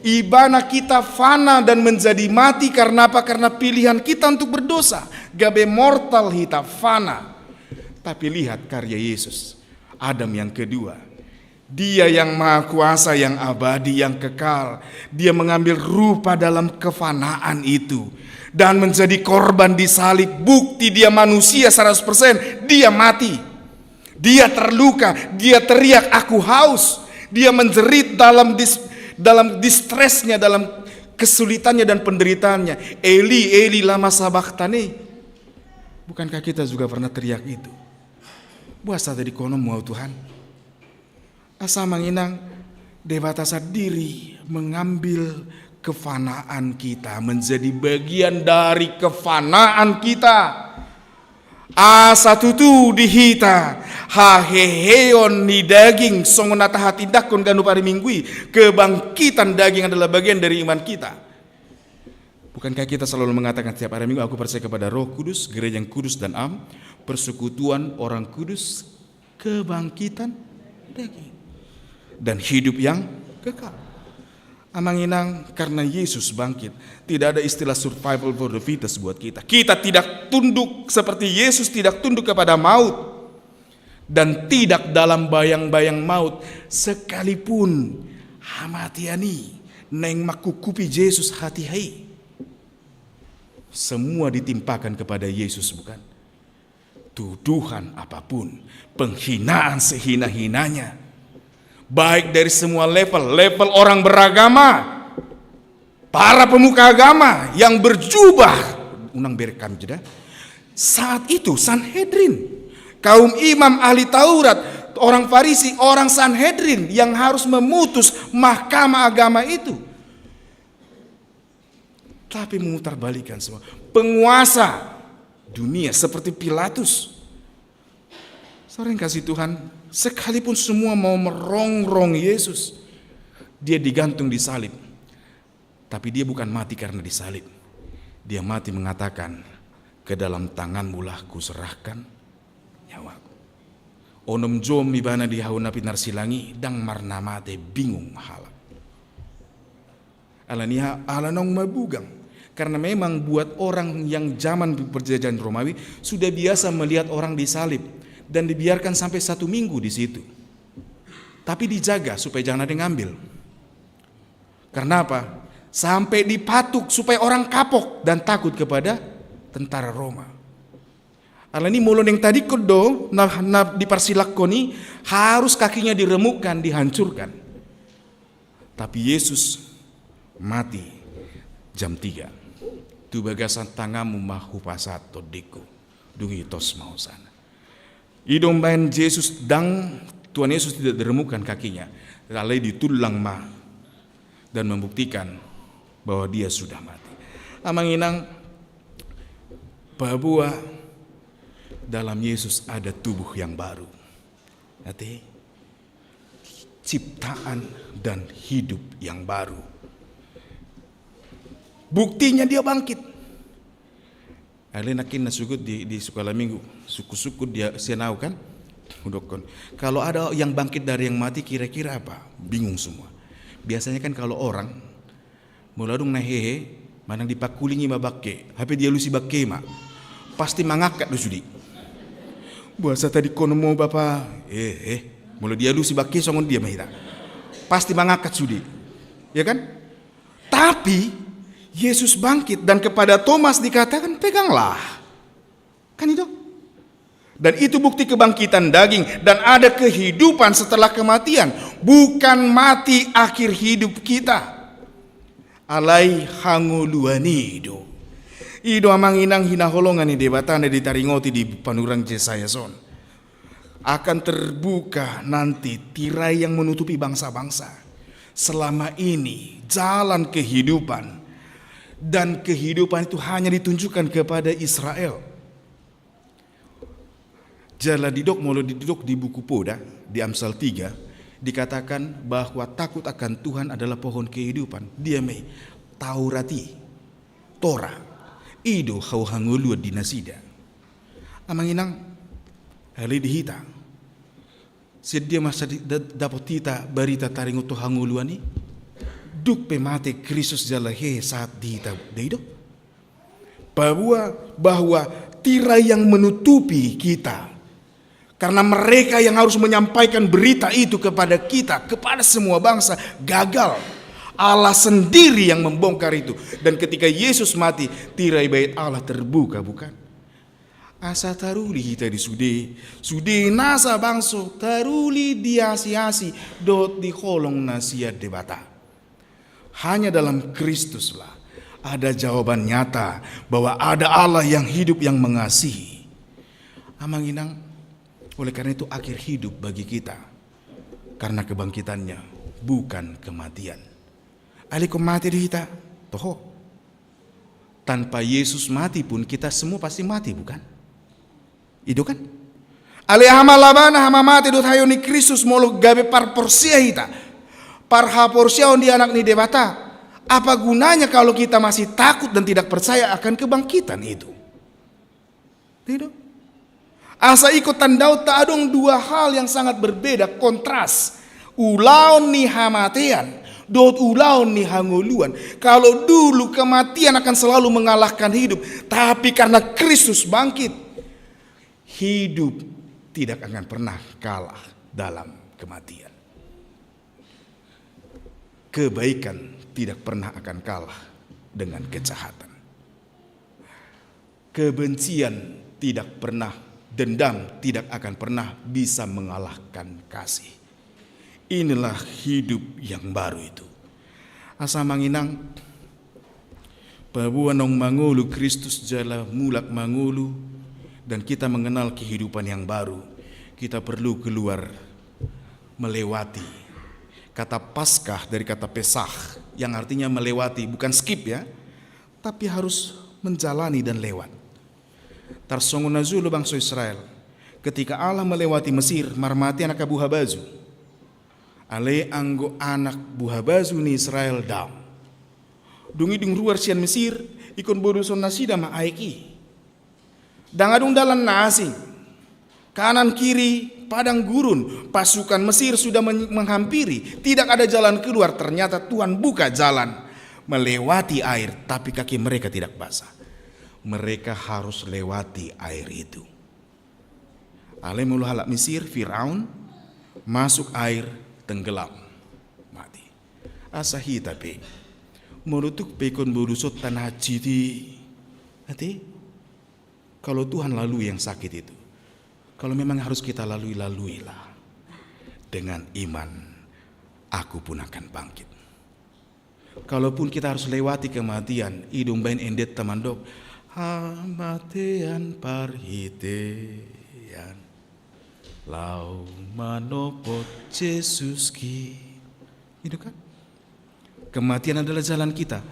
ibana kita fana dan menjadi mati. Karena apa? Karena pilihan kita untuk berdosa. Gabe mortal hita, fana. Tapi lihat karya Yesus. Adam yang kedua. Dia yang maha kuasa, yang abadi, yang kekal. Dia mengambil rupa dalam kefanaan itu. Dan menjadi korban di salib. Bukti dia manusia seratus persen. Dia mati. Dia terluka. Dia teriak, "Aku haus." Dia menjerit dalam dis-, dalam distressnya, dalam kesulitannya dan penderitaannya. "Eli, Eli, lama sabachthani?" Bukankah kita juga pernah teriak itu? Boasa tadi kono mau Tuhan? Asa Amang Inang, Debata sendiri mengambil kefanaan kita, menjadi bagian dari kefanaan kita. Asa tutu di hita, haheheon ni daging, songon na tahatindangkon ganup ari Minggu i, kebangkitan daging adalah bagian dari iman kita. Bukankah kita selalu mengatakan setiap hari Minggu, "Aku percaya kepada Roh Kudus, gereja yang kudus dan am, persekutuan orang kudus, kebangkitan daging, dan hidup yang kekal"? Amang Inang, karena Yesus bangkit, tidak ada istilah survival for the fittest buat kita. Kita tidak tunduk seperti Yesus tidak tunduk kepada maut. Dan tidak dalam bayang-bayang maut, sekalipun hamatean i naeng mangkukupi Jesus hatiha i. Semua ditimpakan kepada Yesus, bukan? Tuduhan apapun, penghinaan sehina-hinanya, baik dari semua level, level orang beragama, para pemuka agama yang berjubah, unang bere kami jeda. Saat itu Sanhedrin, kaum imam ahli Taurat, orang Farisi, orang Sanhedrin yang harus memutus mahkamah agama itu. Tapi memutarbalikkan semua. Penguasa dunia seperti Pilatus. Saudara yang kasih Tuhan, sekalipun semua mau merongrong Yesus, dia digantung di salib. Tapi dia bukan mati karena disalib. Dia mati mengatakan, "Ke dalam tanganmulah kuserahkan nyawaku." Onom jom ibana di hau na pinarsilang i, ndang marnamate, bingung halak. Ala ni aha? Ala naung mabugang. Karena memang buat orang yang zaman penjajahan Romawi sudah biasa melihat orang disalib dan dibiarkan sampai satu minggu di situ. Tapi dijaga supaya jangan ada yang ngambil. Karena apa? Sampai dipatuk supaya orang kapok dan takut kepada tentara Roma. Alani i molo naeng tadingkon do, na, na diparsilakkon i, harus kakinya diremukkan, dihancurkan. Tapi Yesus mati jam tiga. Tu bagasan tanganmu ma hupasahat tondingku. Dung i tos ma hosana. I do umbahen Jesus, ndang, Tuhan Yesus tidak diremukkan kakinya. Alai ditullang ma dan membuktikan bahwa dia sudah mati. Amang inang, paboa dalam Yesus ada tubuh yang baru. Ate, ciptaan dan hidup yang baru. Buktinya dia bangkit. Alai nangkin na sungkun di, di sekolah minggu, sungkun-sungkun dia sian au kan. Hudokkon, kalau ada yang bangkit dari yang mati, kira-kira apa? Bingung semua. Biasanya kan kalau orang, molo adong na hehe, manang dipangkulingi ma bangke, hape dialusi bangke ma, pasti mangangkat do sude. Boasa tadingkon ho bapa? Eh, eh, molo dialusi bangke songon dia ma hita, pasti mangangkat sude. Ya kan? Tapi Yesus bangkit dan kepada Thomas dikatakan, "Peganglah." Kan itu? Dan itu bukti kebangkitan daging dan ada kehidupan setelah kematian. Bukan mati akhir hidup kita. Alai hangoluan i do. I do amang inang hinaholongan ni Debata na ditaringoti di panurirang Jesayas on. Akan terbuka nanti tirai yang menutupi bangsa-bangsa. Selama ini jalan kehidupan dan kehidupan itu hanya ditunjukkan kepada Israel. Jala didok, molo didok di buku Poda, di Amsal tiga, dikatakan bahwa takut akan Tuhan adalah pohon kehidupan. Dia ma i, Taurat i, Torah, i do hau hangoluan di nasida. Amang inang, alai di hita, sian dia ma sai da-, dapot hita barita taringot tu hangoluan i? Dung pe mate Kristus jala hehe sahat di hita, da i do? Paboa bahwa tirai yang menutupi kita. Karena mereka yang harus menyampaikan berita itu kepada kita, kepada semua bangsa, gagal. Allah sendiri yang membongkar itu. Dan ketika Yesus mati, tirai bait Allah terbuka, bukan? Asa taruli hita di sude, sude nasa bangso, taruli di asi-asi dohot di holong na sian Debata. Hanya dalam Kristuslah ada jawaban nyata bahwa ada Allah yang hidup, yang mengasihi. Amang inang, oleh karena itu akhir hidup bagi kita karena kebangkitannya, bukan kematian. Alai ingkon mate do hita, toho. Tanpa Yesus mati pun kita semua pasti mati, bukan? I do kan? Alai aha ma labana, aha ma mate dohot haheheon ni Kristus molo gabe parporsea hita, parhaporseaon di Anak ni Debata? Apa gunanya kalau kita masih takut dan tidak percaya akan kebangkitan itu? I do? Asa ingkon tandaonta adong dua hal yang sangat berbeda, kontras. Ulaon ni hamatean dohot ulaon ni hangoluan. Kalau dulu kematian akan selalu mengalahkan hidup, tapi karena Kristus bangkit, hidup tidak akan pernah kalah dalam kematian. Kebaikan tidak pernah akan kalah dengan kejahatan. Kebencian tidak pernah, dendam tidak akan pernah bisa mengalahkan kasih. Inilah hidup yang baru itu. Asa amang inang, paboa naung mangolu Kristus jala mulak mangolu, dan kita mengenal kehidupan yang baru, kita perlu keluar melewati. Kata Paskah dari kata Pesach, yang artinya melewati, bukan skip ya, tapi harus menjalani dan lewat. Tarsongon na jolo bangso Israel, ketika Allah melewati Mesir, marmate angka buha baju. Alai anggo anak buha baju ni Israel daong. Dung i dung ruar sian Mesir, ingkon bodoson nasida ma aek i. Ndang adong dalan na asing. Kanan kiri padang gurun, pasukan Mesir sudah men-, menghampiri, tidak ada jalan keluar. Ternyata Tuhan buka jalan. melewati air, tapi kaki mereka tidak basah. Mereka harus lewati air itu. Alai molo halak Mesir, Firaun, masuk air, tenggelam, mati. Asa hita pe, molo tung pe ingkon modusonta na hansit i, ate, kalau Tuhan lalui yang sakit itu, kalau memang harus kita lalui, laluilah dengan iman, "Aku pun akan bangkit." Kalaupun kita harus lewati kematian, i do umbahen endenta mandok, "Hamatean parhitean, laho manopot Jesusku." Itu kan? Kematian adalah jalan kita.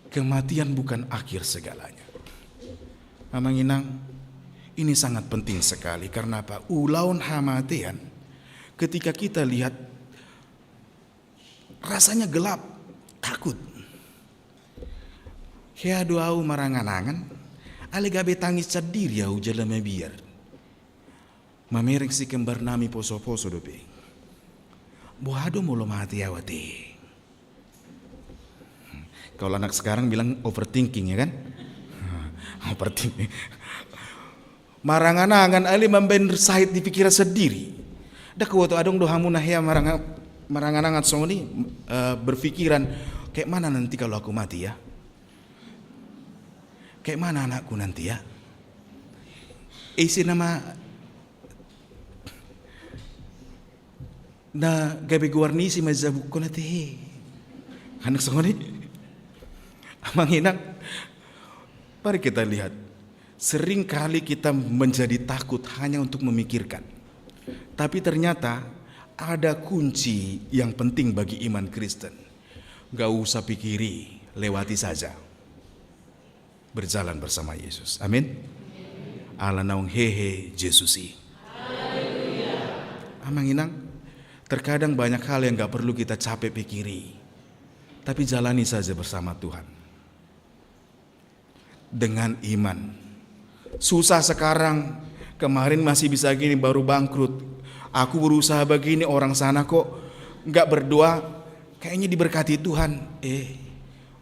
Kematian bukan akhir segalanya. Amang Inang, ini sangat penting sekali. Karena apa? Ulaon hamatean, ketika kita lihat rasanya gelap, takut. Hea do ahu marangan-angan, alai gabe tangis sandiri ahu jala mabiar. Mamereng si kembar nami poso-poso dope. Boha do molo mate ahu ate? Kalau anak sekarang bilang overthinking, ya kan? Overthinking. Marangan-angan alai mambaen sahit di pikiran sandiri. Ndang huboto adong do hamu na hea maranga-, marangan-angan songon i, eh, berpikiran, "Kayak mana nanti kalau aku mati, ya? Kayak mana anakku nanti, ya?" Ise nama na gabe goar ni ise manjabukkon ate he. Kan songon i. Amang Inang, mari kita lihat. Sering kali kita menjadi takut hanya untuk memikirkan. Tapi ternyata ada kunci yang penting bagi iman Kristen. Gak usah pikiri, lewati saja. Berjalan bersama Yesus. Amin. Ala naung hehe Jesus i. Amang Inang, terkadang banyak hal yang gak perlu kita capek pikiri, tapi jalani saja bersama Tuhan. Dengan iman. Susah sekarang, kemarin masih bisa gini, baru bangkrut. Aku berusaha begini, orang sana kok nggak berdoa, kayaknya diberkati Tuhan. Eh,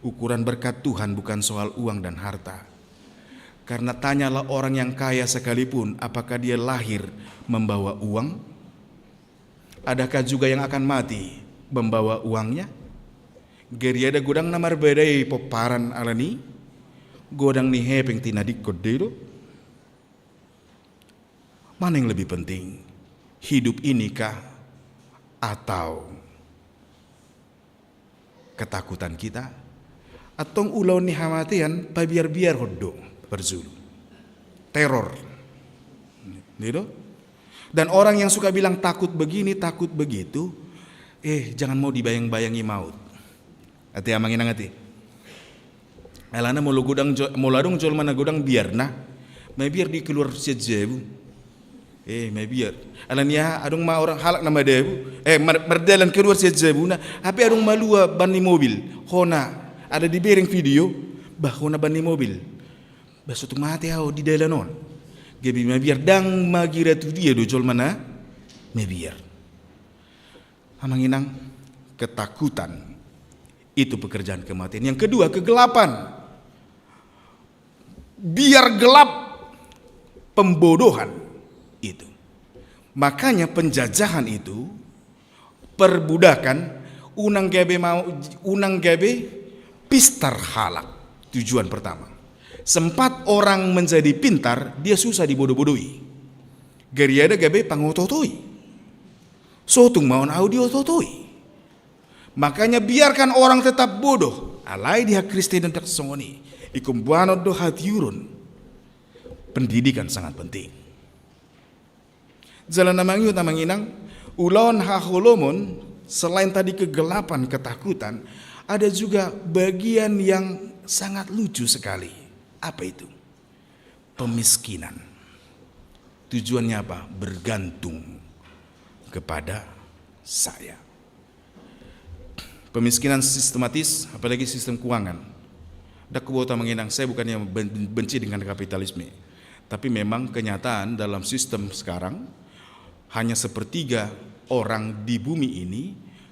ukuran berkat Tuhan bukan soal uang dan harta. Karena tanyalah orang yang kaya sekalipun, apakah dia lahir membawa uang? Adakah juga yang akan mati membawa uangnya? Gariada godang na marbadai pomparan alani, godang ni hepeng tinadingkon do i do. Mana yang lebih penting? Hidup ini kah atau ketakutan kita? Antong ulaon ni hamatean pabiar-biarhon do parjolo. Teror. Gitu. Dan orang yang suka bilang takut begini, takut begitu, eh, jangan mau dibayang-bayangi maut. Ate Amang Inang ate. Alana molo godang jo-, molo adong jolma na godang biarna, mabiar do i keluar sian jabu. Eh, mabiar. Alani aha, adong ma orang halak na madabu, eh, mar-, mardalan keluar sian jabuna, hape adong malua ban ni mobil, hona, ala dibereng video, bah, hona ban ni mobil. Bah, so tung mate ahu di dalan on. Gabe mabiar, ndang mangira tu dia do jolma na mabiar. Amang Inang, ketakutan itu pekerjaan kematian. Yang kedua, kegelapan. Biar gelap, pembodohan itu. Makanya penjajahan itu, perbudakan, unang gabe mau, unang gabe pistar halak. Tujuan pertama. Sempat orang menjadi pintar, dia susah dibodoh-bodohi. Gariada gabe pangoto-otoi. So tung ma on ahu dioto-otoi. Makanya biarkan orang tetap bodoh. Alai di hakristenon ndang songon i. Ingkon boanon do hatiuron. Pendidikan sangat penting. Jala na mangihut Amang Inang, ulaon haholomon, selain tadi kegelapan, ketakutan, ada juga bagian yang sangat lucu sekali. Apa itu? Pemiskinan. Tujuannya apa? Bergantung kepada saya. Pemiskinan sistematis, apalagi sistem keuangan. Ndang huboto Amang Inang, saya bukannya ben-, benci dengan kapitalisme. Tapi memang kenyataan dalam sistem sekarang, hanya sepertiga orang di bumi ini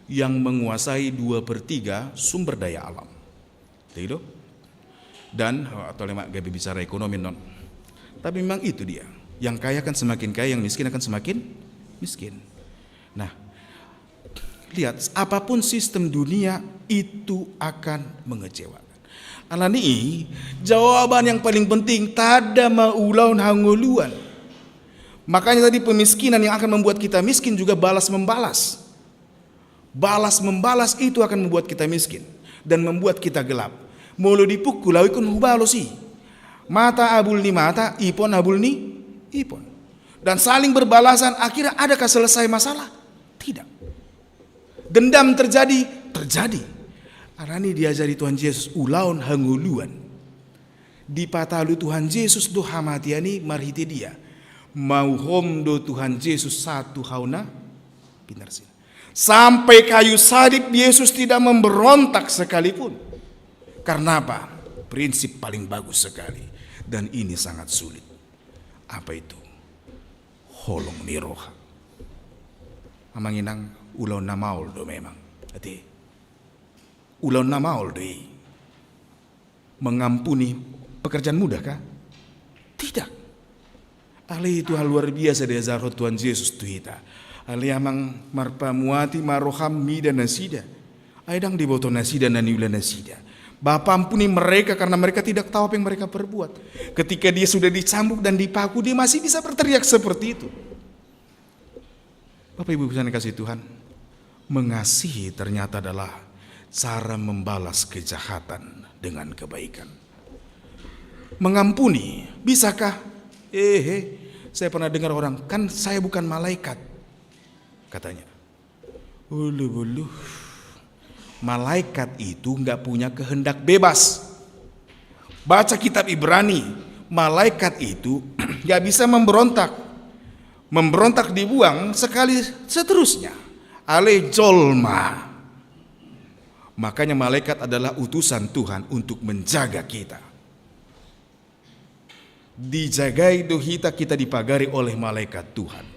yang menguasai dua per tiga sumber daya alam. Gitu. Dan atau lemak gabe bicara ekonomi non. Tapi memang itu dia. Yang kaya akan semakin kaya, yang miskin akan semakin miskin. Nah, lihat, apapun sistem dunia itu akan mengecewakan. Alani i, jawaban yang paling penting, tanda ma ulaon hangoluan. Makanya tadi pemiskinan yang akan membuat kita miskin juga balas membalas. Balas membalas itu akan membuat kita miskin dan membuat kita gelap. Molo dipukul, au ingkon hubalos i. Mata abul ni mata, ipon abul ni ipon. Dan saling berbalasan, akhirnya adakah selesai masalah? Tidak. Dendam terjadi, terjadi. Alani i diajari Tuhan Jesus ulaon hangoluan. Dipatalu Tuhan Jesus do hamatean i marhite dia. Mauhom do Tuhan Jesus sahat tu hau na pinarsina. Sampai kayu salib Yesus tidak memberontak sekalipun. Karena apa? Prinsip paling bagus sekali. Dan ini sangat sulit. Apa itu? Holong ni roha. Amang inang, ulaon na maol do memang. Ate. Ulaon na maol do i. Mengampuni pekerjaan mudah kah? Tidak. Alai itu hal luar biasa diajarhon Tuhan Jesus tu hita. Alai amang, marpamuati ma roham mida nasida. Ai ndang diboto nasida na niula nasida. Bapa, ampuni mereka karena mereka tidak tahu apa yang mereka perbuat. Ketika dia sudah dicambuk dan dipaku, dia masih bisa berteriak seperti itu. Bapak Ibu yang dikasihi Tuhan, mengasihi ternyata adalah cara membalas kejahatan dengan kebaikan. Mengampuni, bisakah? Eh, eh, saya pernah dengar orang, "Kan saya bukan malaikat," katanya. Ulu bulu. Malaikat itu nggak punya kehendak bebas. Baca kitab Ibrani, malaikat itu nggak bisa memberontak. Memberontak dibuang sekali seterusnya. Alai jolma. Makanya malaikat adalah utusan Tuhan untuk menjaga kita. Dijagai do hita, kita dipagari oleh malaikat Tuhan.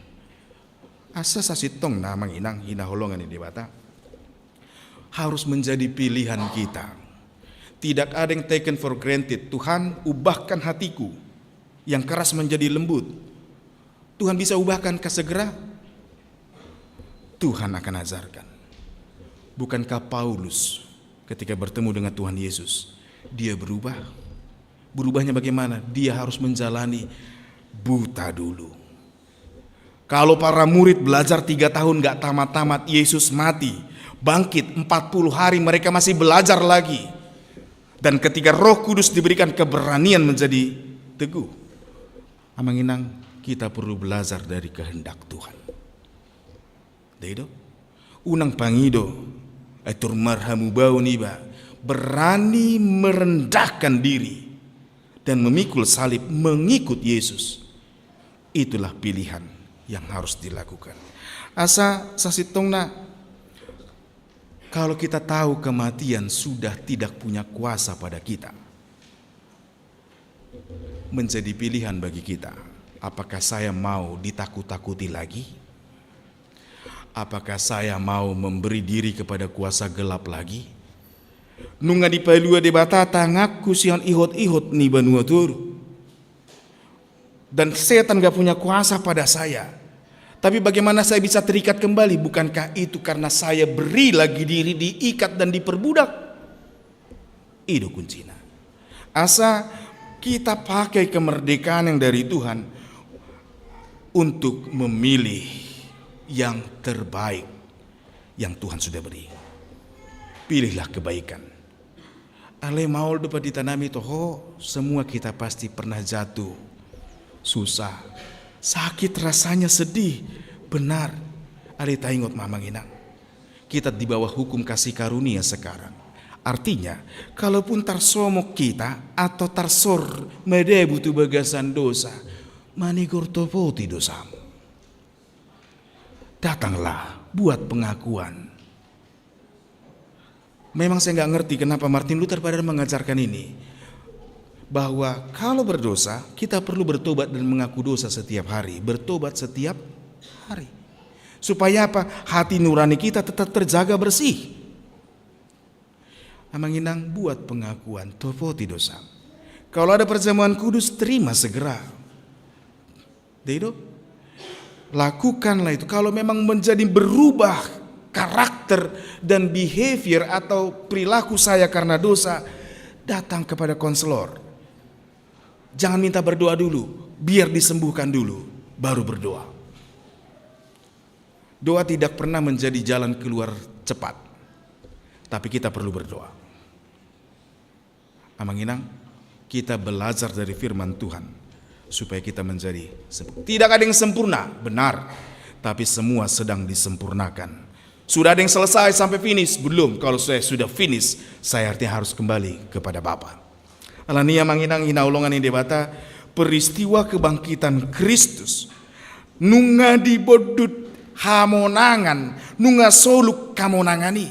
Asa sasintongna amang inang hinaholongan ni Debata, harus menjadi pilihan kita. Tidak ada yang taken for granted. Tuhan, ubahkan hatiku yang keras menjadi lembut. Tuhan bisa ubahkan ka segera? Tuhan akan ajarkan. Bukankah Paulus ketika bertemu dengan Tuhan Yesus, dia berubah? Berubahnya bagaimana? Dia harus menjalani buta dulu. Kalau para murid belajar tiga tahun nggak tamat-tamat, Yesus mati, bangkit empat puluh hari, mereka masih belajar lagi. Dan ketika Roh Kudus diberikan keberanian menjadi teguh. Amang inang, kita perlu belajar dari kehendak Tuhan. Dei do? Unang pangido, ai tor marhamubaon iba, berani merendahkan diri dan memikul salib mengikut Yesus. Itulah pilihan yang harus dilakukan. Asa sasintongna, kalau kita tahu kematian sudah tidak punya kuasa pada kita, menjadi pilihan bagi kita. Apakah saya mau ditakut-takuti lagi? Apakah saya mau memberi diri kepada kuasa gelap lagi? Nunga dipalua Debata tanganku sian ihot-ihot ni banua toru. Dan setan gak punya kuasa pada saya. Tapi bagaimana saya bisa terikat kembali? Bukankah itu karena saya beri lagi diri diikat dan diperbudak? I do kuncina. Asa kita pakai kemerdekaan yang dari Tuhan untuk memilih yang terbaik yang Tuhan sudah beri. Pilihlah kebaikan. Alai maol do pandita nami, toho, semua kita pasti pernah jatuh, susah, sakit rasanya, sedih, benar. Alai taingot ma amang inang, kita di bawah hukum kasih karunia sekarang. Artinya, kalaupun tarsomok kita atau tarsor madabu tu bagasan dosa, manigor topoti dosamu. Datanglah, buat pengakuan. Memang saya nggak ngerti kenapa Martin Luther padahal mengajarkan ini, bahwa kalau berdosa, kita perlu bertobat dan mengaku dosa setiap hari, bertobat setiap hari. Supaya apa? Hati nurani kita tetap terjaga bersih. Amang inang, buat pengakuan, topoti dosa. Kalau ada perjamuan kudus, terima segera. Dei do? Lakukanlah itu. Kalau memang menjadi berubah karakter dan behavior atau perilaku saya karena dosa, datang kepada konselor. Jangan minta berdoa dulu, biar disembuhkan dulu, baru berdoa. Doa tidak pernah menjadi jalan keluar cepat. Tapi kita perlu berdoa. Amang inang, kita belajar dari firman Tuhan supaya kita menjadi sempurna. Tidak ada yang sempurna, benar. Tapi semua sedang disempurnakan. Sudah ada yang selesai sampai finish? Belum. Kalau saya sudah finish, saya artinya harus kembali kepada Bapa. Alani i, amang inang, hinaholongan ni Debata, peristiwa kebangkitan Kristus, nunga dibondut hamonangan, nunga soluk hamonangan i.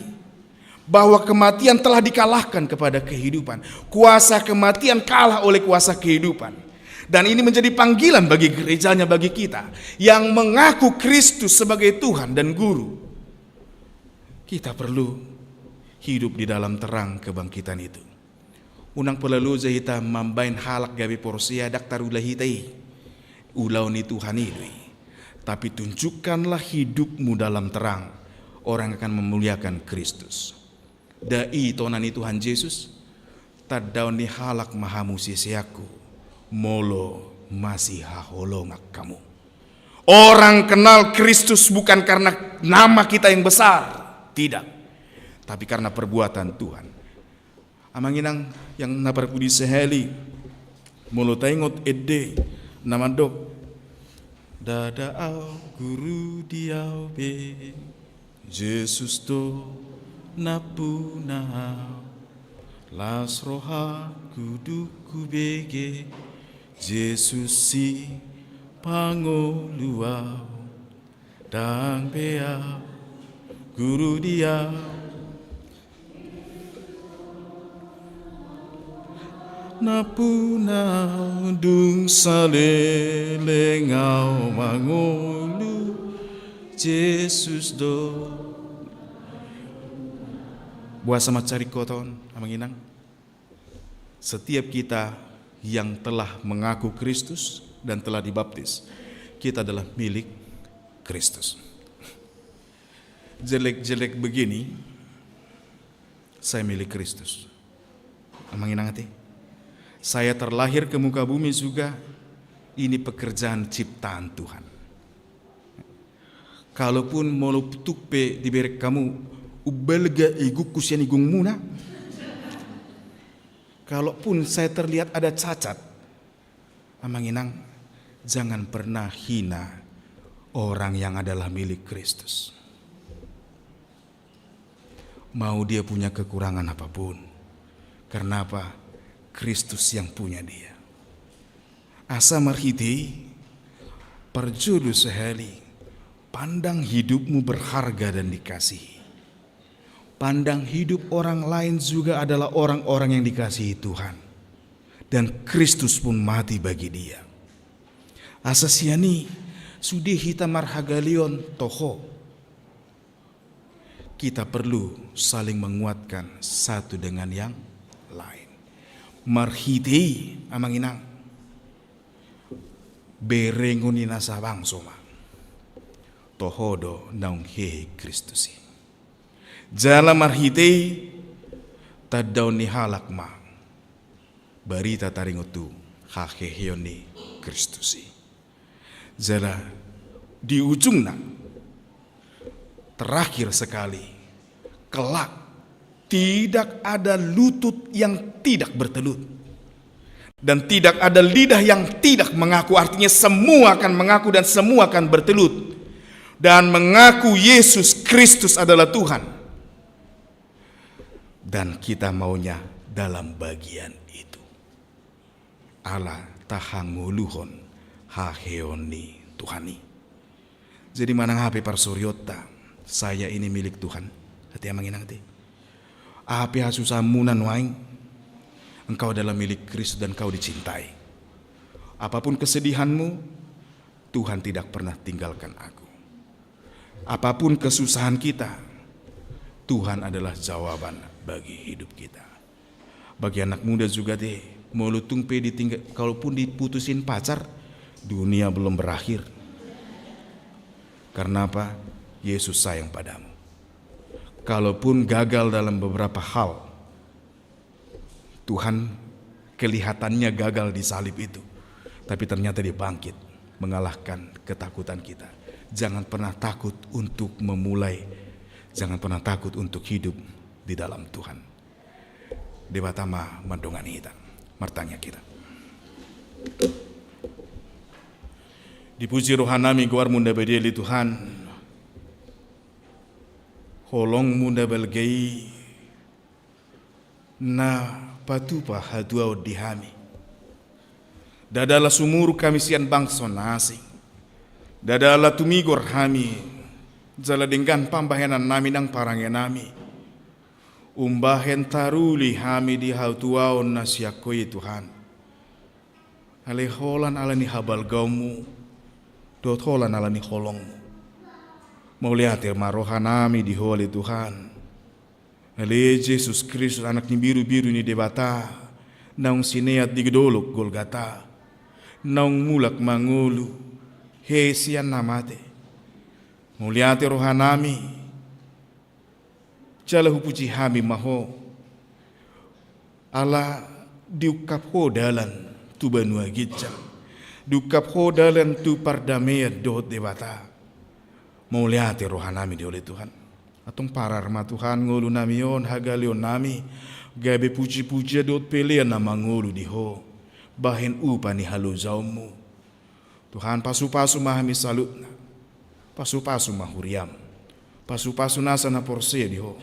Bahwa kematian telah dikalahkan kepada kehidupan. Kuasa kematian kalah oleh kuasa kehidupan. Dan ini menjadi panggilan bagi gerejanya, bagi kita yang mengaku Kristus sebagai Tuhan dan Guru. Kita perlu hidup di dalam terang kebangkitan itu. Unang pola loja hita mambahen halak gabe porsea, ndang tarula hita i. Ulaon ni Tuhan i do i. Tapi tunjukkanlah hidupmu dalam terang, orang akan memuliakan Kristus. Nda i tona ni Tuhan Jesus? Tandaon ni halak ma hamu siseanku, molo masihaholongan hamu. Orang kenal Kristus bukan karena nama kita yang besar, tidak, tapi karena perbuatan Tuhan. Amang inang yang na parpudi sahali, molo taingot ende na mandok, ndada au guru di au be, Jesus do nampuna au, las roha kudus hubege, Jesus sipangolu au. Ndang be au guru di au, nampuna au dung saleleng au mangolu, Jesus do. Boasa mansai ringkot on, amang inang? Setiap kita yang telah mengaku Kristus dan telah dibaptis, kita adalah milik Kristus. Jelek-jelek begini, saya milik Kristus. Amang inang ate, saya terlahir ke muka bumi juga, ini pekerjaan ciptaan Tuhan. Kalaupun molo tung pe dibereng hamu umbalga igungku sian igungmuna, kalaupun saya terlihat ada cacat, amang inang, jangan pernah hina orang yang adalah milik Kristus. Mau dia punya kekurangan apapun. Karena apa? Kristus yang punya dia. Asa marhite i, parjolo sahali, pandang hidupmu berharga dan dikasihi. Pandang hidup orang lain juga adalah orang-orang yang dikasihi Tuhan. Dan Kristus pun mati bagi dia. Asa sian i, sude hita marhagaleon, toho. Kita perlu saling menguatkan satu dengan yang lain. Marhite i, amang inang, berengon ni na sabangso ma. Toho do naung hehe Kristus i. Jala marhite i, tandaon ni halak ma barita taringot tu haheheon ni Kristus i. Jala di ujungna, terakhir sekali, kelak tidak ada lutut yang tidak bertelut. Dan tidak ada lidah yang tidak mengaku, artinya semua akan mengaku dan semua akan bertelut. Dan mengaku Yesus Kristus adalah Tuhan. Dan kita maunya dalam bagian itu. Ala tahangoluhon haheheon ni Tuhan i. Jadi manang aha pe parsorionta, saya ini milik Tuhan. Ate amang inang ate. Aha pe hasusahanmuna nuaeng, engkau adalah milik Kristus dan kau dicintai. Apapun kesedihanmu, Tuhan tidak pernah tinggalkan aku. Apapun kesusahan kita, Tuhan adalah jawaban bagi hidup kita. Bagi anak muda juga deh, molo tung pe ditinggal, kalaupun diputusin pacar, dunia belum berakhir. Karena apa? Yesus sayang padamu. Kalaupun gagal dalam beberapa hal, Tuhan kelihatannya gagal di salib itu, tapi ternyata dia bangkit, mengalahkan ketakutan kita. Jangan pernah takut untuk memulai, jangan pernah takut untuk hidup di dalam Tuhan. Debata ma mandongani hita. Martangiang hita. Dipuji rohanami goarmu na badia ale Tuhan. Holongmu na balga i na patupa hatuaon di hami. Ndada ala sumurung hami sian bangso na asing. Ndada ala tumigor hami jala denggan pambahenannami nang parangenami. Umbahen taruli hami di hatuaon na sian Ho i Tuhan. Alai holan ala ni habalgaonmu dohot holan ala ni holongmu. Mauliate ma rohanami di Ho ale Tuhan. Ale Jesus Kristus, Anak ni Birubiru ni Debata, naung sineat di dolok Golgata, naung mulak mangolu, hehe sian na mate. Mauliate rohanami, jala hupuji hami ma Ho. Ala diungkap Ho dalan tu banua ginjang, diungkap Ho dalan tu pardamaian dohot Debata. Mauliate rohanami di Ho ale Tuhan. Antong parar ma Tuhan ngolunami on, hagaleonnami, gabe pujipujian dohot pelean na mangolu di Ho, bahen upa ni halojaonmu. Tuhan, pasupasu ma hami saluhutna. Pasupasu ma huriam. Pasupasu nasa na porsea di Ho.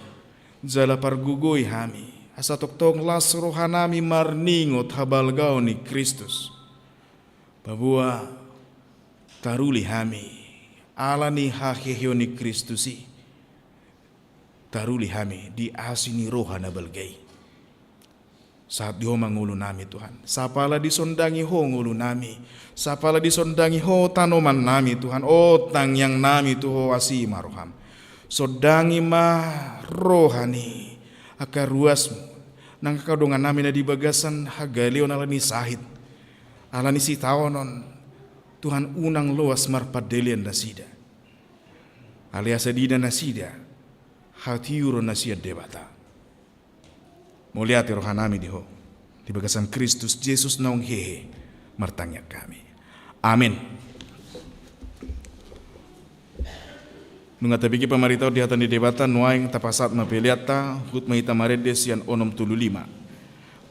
Jala pargogoi hami, asa tongtong las rohanami marningot habalgaon ni Kristus. Paboa taruli hami ala ni haheheon ni Kristus i. Taruli hami di asi ni roha na balga i. Sahat di Ho ma ngolunami, Tuhan. Sapala disondangi Ho ngolunami, sapala disondangi Ho tanomannami, Tuhan. O, tangiangnami tu Ho, asi ma roham. Sondangi ma roha ni angka ruasmu, nang angka dongannami na di bagasan hagaleon ala ni sahit, ala ni sitaonon. Tuhan, unang loas marpandelean nasida. Alai asa diida nasida hatiuron na sian Debata. Mauliate rohanami di Ho. Di bagasan Kristus Jesus naung hehe martangiang hami. Amin. Nunga tabege pamaritaon di hata ni Debata, nuaeng tapasahat ma peleanta, huhut ma hita marende sian onom tolu lima,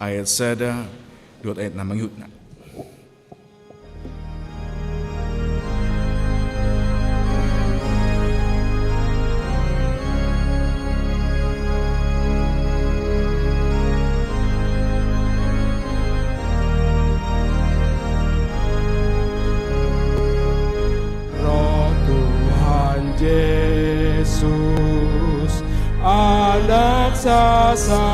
ayat sada dohot ayat na mangihutna. Ro Tuhan Jesus, Anak sasada,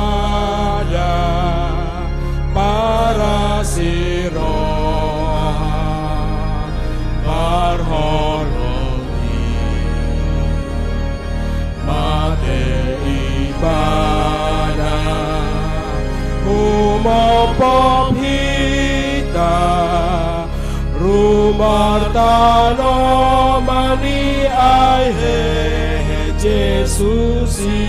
parasi roha, parholong i, mate Ibana, humophop hita, rumar tano ma ni ai hehe Jesus i.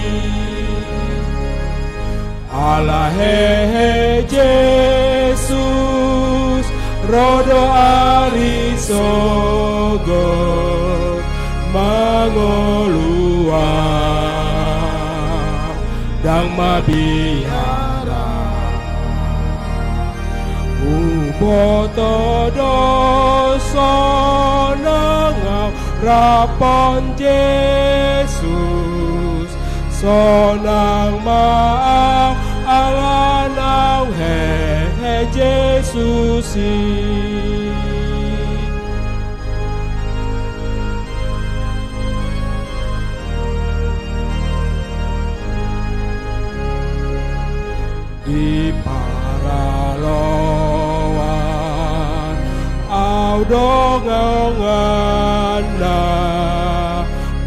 Ala hehe Jesus, ro do ari sogot mangolu Ahu, ndang mabiar Ahu. Huboto do sonang Ahu rap dohot Jesus, sonang ma Ahu ala naung hehe Jesus i. Di paraloan Ahu donganna,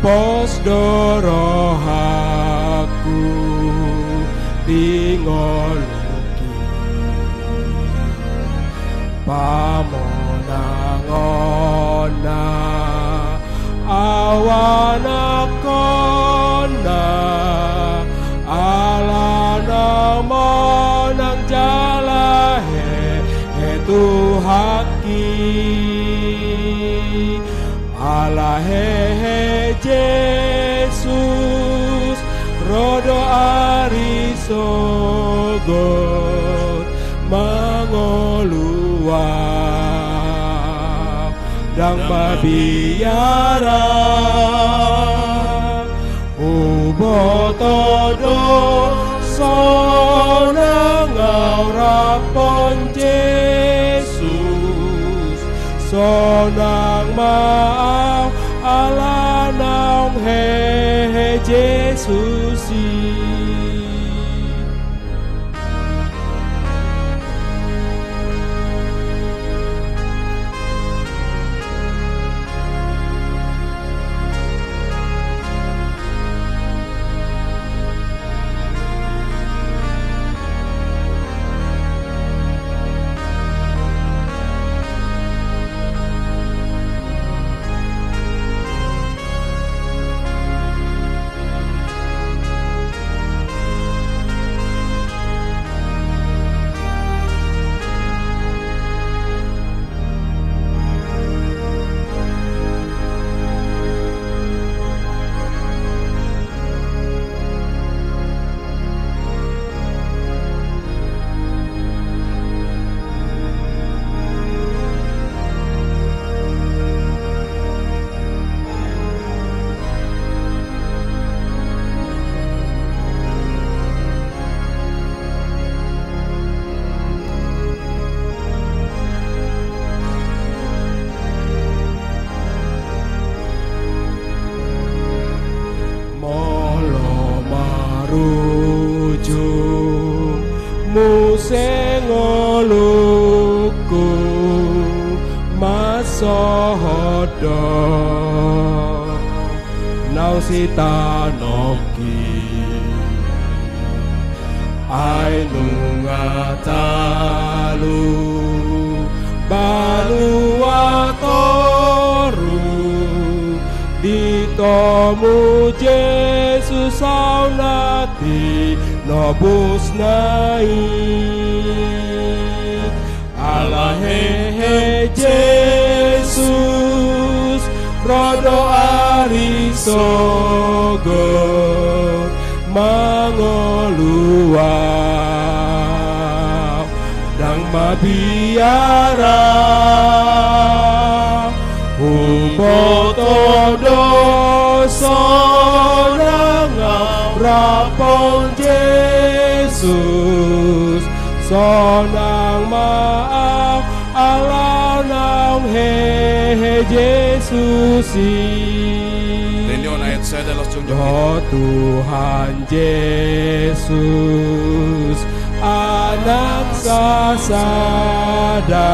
pos do roha di ngolungki. Pamonangonna au anakkonna, ala naung monang jala hehe Tuhanki. Ala hehe Jesus, ro do ari sogot mangolu au, ndang mabiar au. Huboto do sonang au rap dohot Jesus, sonang ma au ala naung hehe Jesus i. Molo marujung muse ngolungku, mansohot do naung sitanoki. Ai nunga talu banua toru, ditomu Jesus au na tinobusna i. Ala hehe Jesus, ro do ari sogot mangolu au, ndang mabiar au. Huboto do sonang au rap dohot Jesus, sonang ma au ala naung hehe Jesus i. Tendion ayat sada laos jongjong. O Tuhan Jesus, Anak sasada,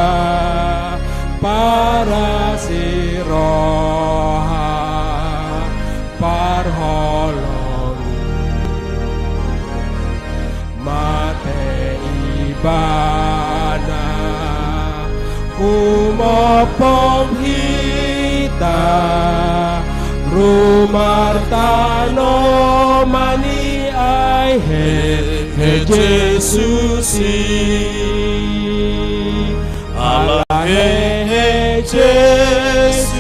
parasi roha, parholong i. Mate Ibana, humophop hita, rumartano ma ni ai hehe Jesus i. Ala hehe Jesus,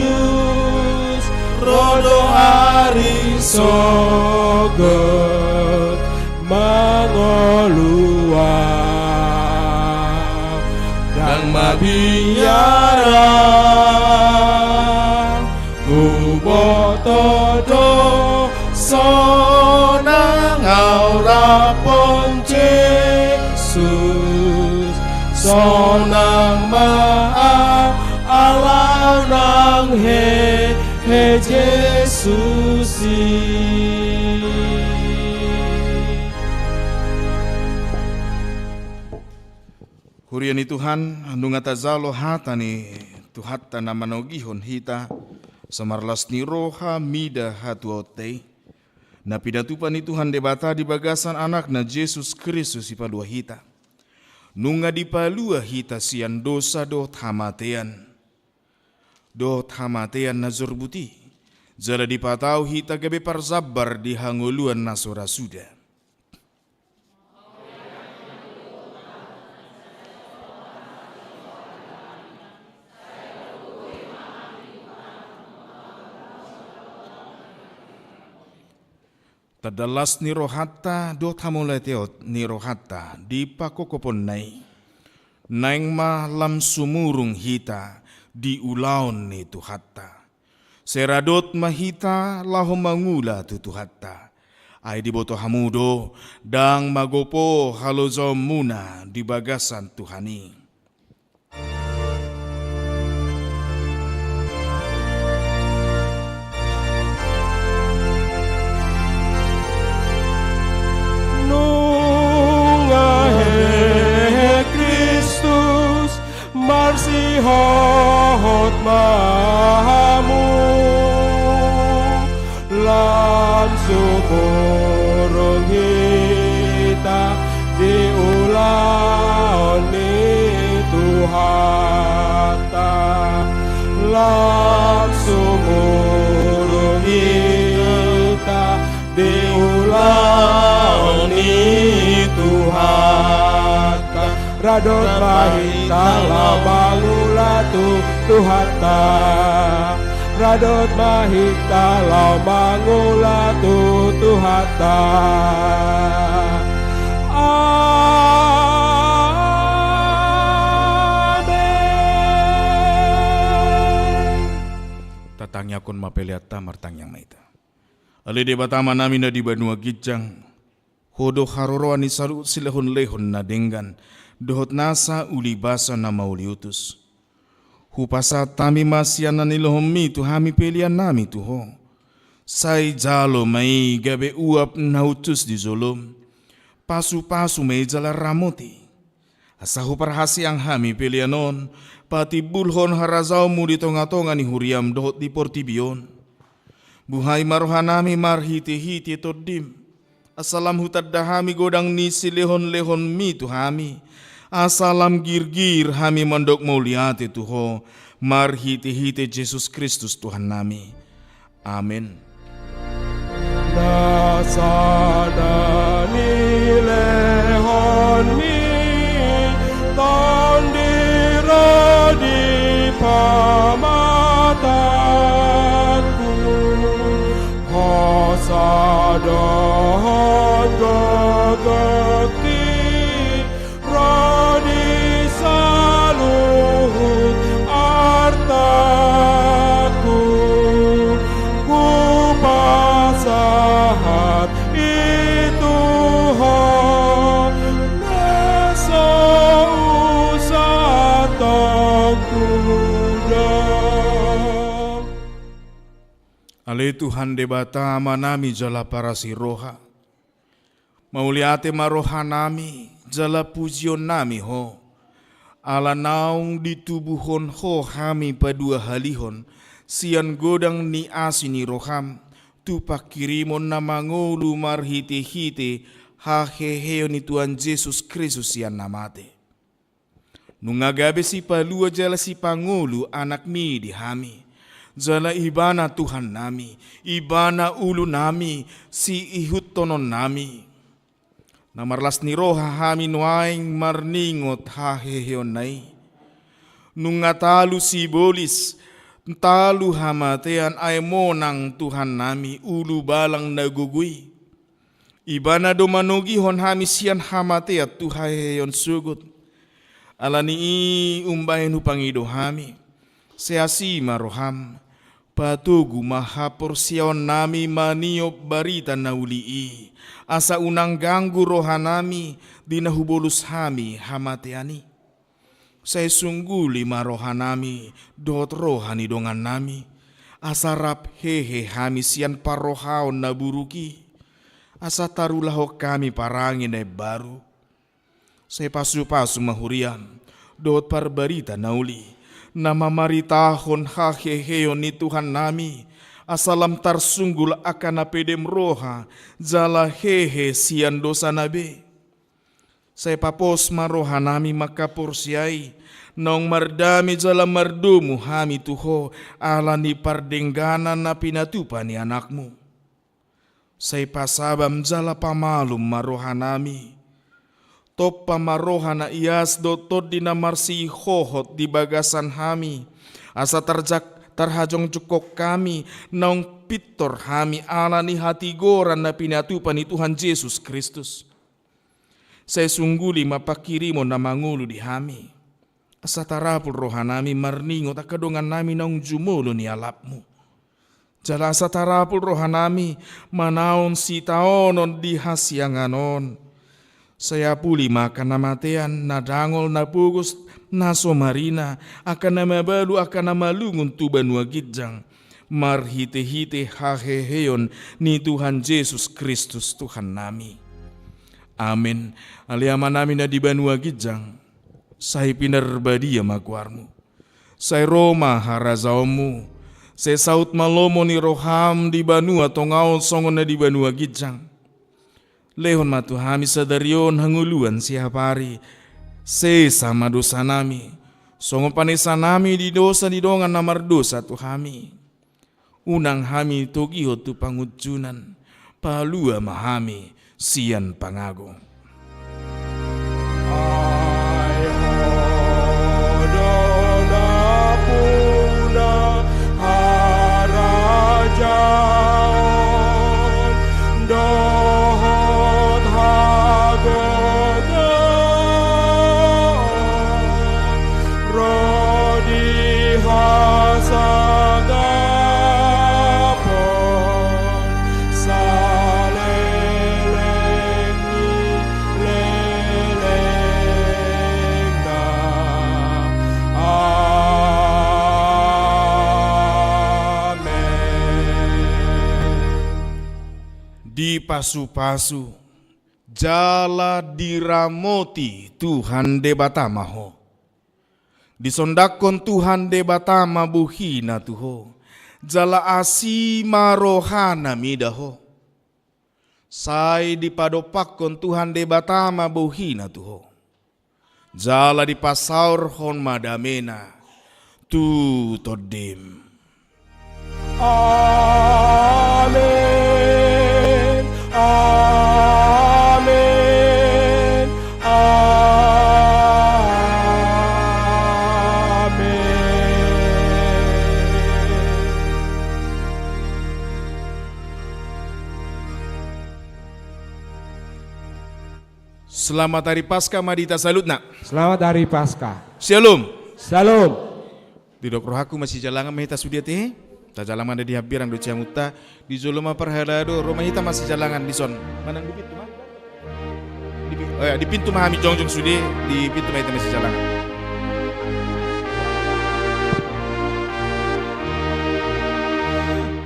ro do ari sogot mangolu au, ndang mabiar au. Huboto do sonang au rap dohot Jesus, sonang ma au ala naung hehe Jesus i. Huria ni Tuhan, nunga tajalo hata ni Tuhanta na manogihon hita, so marlas ni roha mida hatuaonta i. Na pinatupa ni Tuhan Debata di bagasan Anakna Jesus Kristus sipalua hita. Nunga dipalua hita sian dosa dohot hamatean, dohot hamatean na jorbut i. Jala dipatau hita gabe parjambar di hangoluan na so ra suda. Tanda las ni rohanta dohot hamauliateon ni rohanta di pangkophoponna i. Naeng ma lam sumurung hita di ulaon ni Tuhanta. Sai radot ma hita laho mangula tu Tuhanta. Ai diboto hamu do, ndang magopo halojaonmuna di bagasan Tuhan i. Nunga hehe Kristus, marsihot ma hamu. Lam sumurung hita di ulaon ni Tuhanta. Lam sumurung hita di ulaon ni Tuhanta. Radot ma hita laho mangula tu Tuhanta. Radot ma hita laho mangula tu Tuhanta. Amen. Tatangiangkon ma peleanta. Martangiang ma hita. Ale Debata Amanami na di banua ginjang, Ho do haroroan ni saluhut silehonlehon na denggan dohot nasa ulibasa na mauliutus. Hupasahat hami ma sian na nilehonmi tu hami peleannami tu Ho. Sai jalo ma i gabe uap na hushus di jolom. Pasupasu ma i jala ramoti, asa huparhaseang hami pelean on patimbulhon harajaonmu di tongatonga ni huriam dohot di portibi on. Buhai ma rohanami marhitehite Tondim, asa lam hutanda hami godang ni silehonlehonmi tu hami, asa lam girgir hami mandok mauliate tu Ho marhitehite Jesus Kristus Tuhannami. Amen. Nasa na nilehonmi Tondi ro di pamatangku, hosa dohot gogongki ro di saluhut artangku. Hupasahat i tu Ho, na so usatonku do. Ale Tuhan Debata Amanami jala parasi roha, mauliate ma rohanami jala pujionnami Ho, ala naung ditubuhon Ho hami paduahalihon sian godang ni asi ni roham tu panghirimon na mangolu marhitehite haheheon ni Tuhan Jesus Kristus sian na mate. Nunga gabe sipalua jala sipangolu Anakmi di hami, jala Ibana Tuhannami, Ibana ulunami, siihuthononnami. Na marlas ni roha hami nuaeng marningot haheheonna i. Nunga talu sibolis, talu hamatean, ai monang Tuhannami ulubalang na gogo i. Ibana do manogihon hami sian hamatean tu haheheon sogot. Ala ni i umbahen hupangido hami, sai asi ma roham, patogu ma haporseaonnami maniop barita na uli i, asa unang ganggu rohanami di na hubolus hami hamatean i. Sai sungguli ma rohanami dohot roha ni dongannami, asa rap hehe hami sian parrohaon na buruk i, asa tarulahon hami parange na imbaru. Sai pasupasu ma huriam dohot parbarita na uli, na mamaritahon haheheon ni Tuhannami, Asa lam tarsunggul angka na pedem roha jala hehe sian dosana be. Sai papos ma rohanami mangkaporseai, naung mardame jala mardomu hami tu Ho ala ni pardengganan na pinatupa ni Anakmu. Sai pasabam jala pamalum ma rohanami. Tompa ma roha na ias dohot Tondi na marsihohot di bagasan hami, asa tarjak-, tarhajongjungkon hami, naung pintor hami ala ni hatigoran na pinatupa ni Tuhan Jesus Kristus. Sai sungguli ma panghirimon na mangolu di hami. Asa tarapul rohanami marningot angka dongannami naung jumolo nialapmu. Jala asa tarapul rohanami manaon sitaonon di hasiangan on. Sai apuli ma angka na matean, na dangol, na pogos, na so marina, angka na mabalu, angka na malungun tu banua ginjang, marhitehite haheheon ni Tuhan Jesus Kristus Tuhannami. Amen. Ale Amanami na di banua ginjang, sai pinarbadia ma goarmu. Sai ro ma harajaonmu. Sai saut ma lomo ni roham di banua tonga on songon na di banua ginjang. Lehon ma tu hami sadari on hangoluan siapari. Sesa ma dosanami, songon panesanami di dosa ni dongan na mardosa tu hami. Unang hami togihon tu pangunjunan, palua ma hami sian pangago. Ai Ho do nampuna harajaon dohot hagogoon, ro di hasangapon saleleng ni lelengna. Amen. Dipasupasu jala diramoti Tuhan Debata ma ho. Disondangkon Tuhan Debata ma bohina tu ho, jala asi ma rohana mida ho. Sai dipadompakkon Tuhan Debata ma bohina tu ho, jala dipasaorhon ma damena tu tondim. Amen. Amen. Amen. Selamat Hari Paskah ma di hita saluhutna. Selamat Hari Paskah. Shalom. Shalom. Didok rohangku, masijalangan ma hita sude ate. Tajalang ma di hambirang dohot sihamunta. Di jolo ma parhalado, ro ma hita masijalangan dison. Manang di pintu ma? Di pi-, oh ya, di pintu ma hami jongjong sude, di pintu ma hita masijalangan.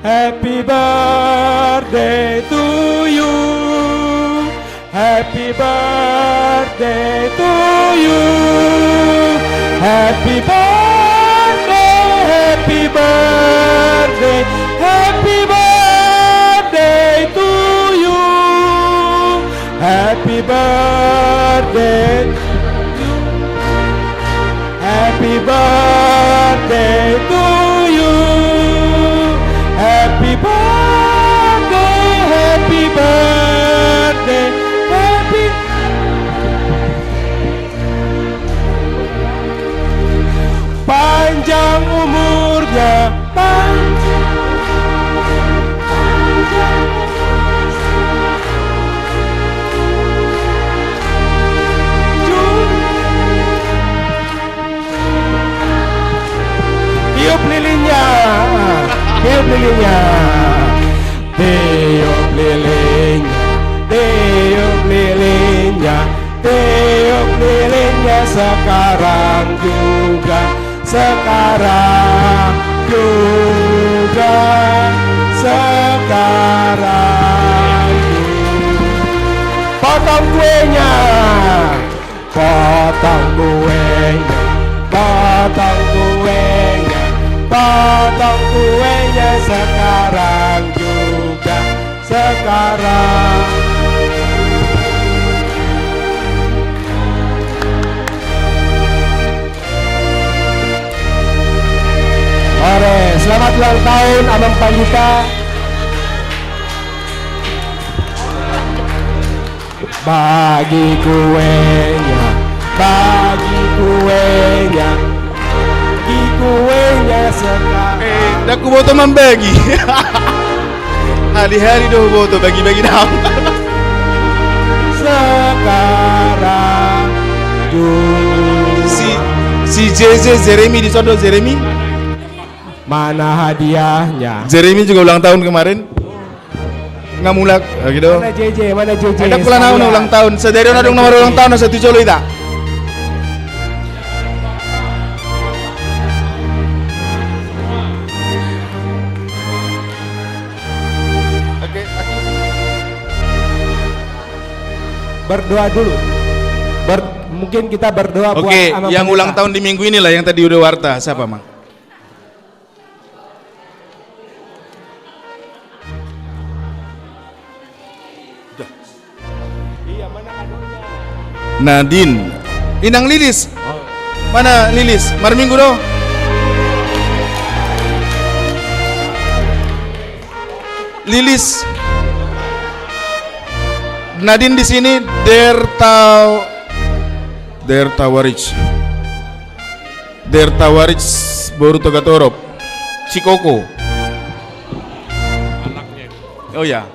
Happy birthday to you. Happy birthday to you. Happy birthday, happy birthday, happy birthday to you. Happy birthday. Happy birthday to you. Happy birthday, happy birthday, happy. Panjang umurnya, panjang, panjang umurnya. Tiup lilinnya, tiup lilinnya. Tiup lilinnya, tiup lilinnya, tiup lilinnya sekarang juga, sekarang juga, sekarang juga. Potong kuenya. Potong kuenya, potong kuenya, potong kuenya sekarang. Sekarang. Ore, selamat ulang tahun, Amang Pandita. Bagi kuenya, bagi kuenya, bagi kuenya sekarang. Eh, ndang huboto mambagi. Hari-hari do huboto bagi-bagi daun. Sekarang juga. Si, si J J, Jeremy, dison do Jeremy. Mana hadiahnya? Jeremy juga ulang tahun kemarin. Nunga mulak, ya gitu. Mana J J? Mana J J? Ada pula na ulang tahun. Sadari on adong na ulang tahun, satu solo ita. Oke, aku berdoa dulu. Ber-, mungkin kita berdoa buat Amang Pendeta. Oke, yang ulang tahun di minggu inilah yang tadi udah warta. Siapa, Mang? Nadine. Inang Lilis. Mana Lilis? Marminggu do. Lilis. Nadine di sini, Derta, Derta Warich. Derta Warich, boru Togatorop. Cikoko. Oh ya.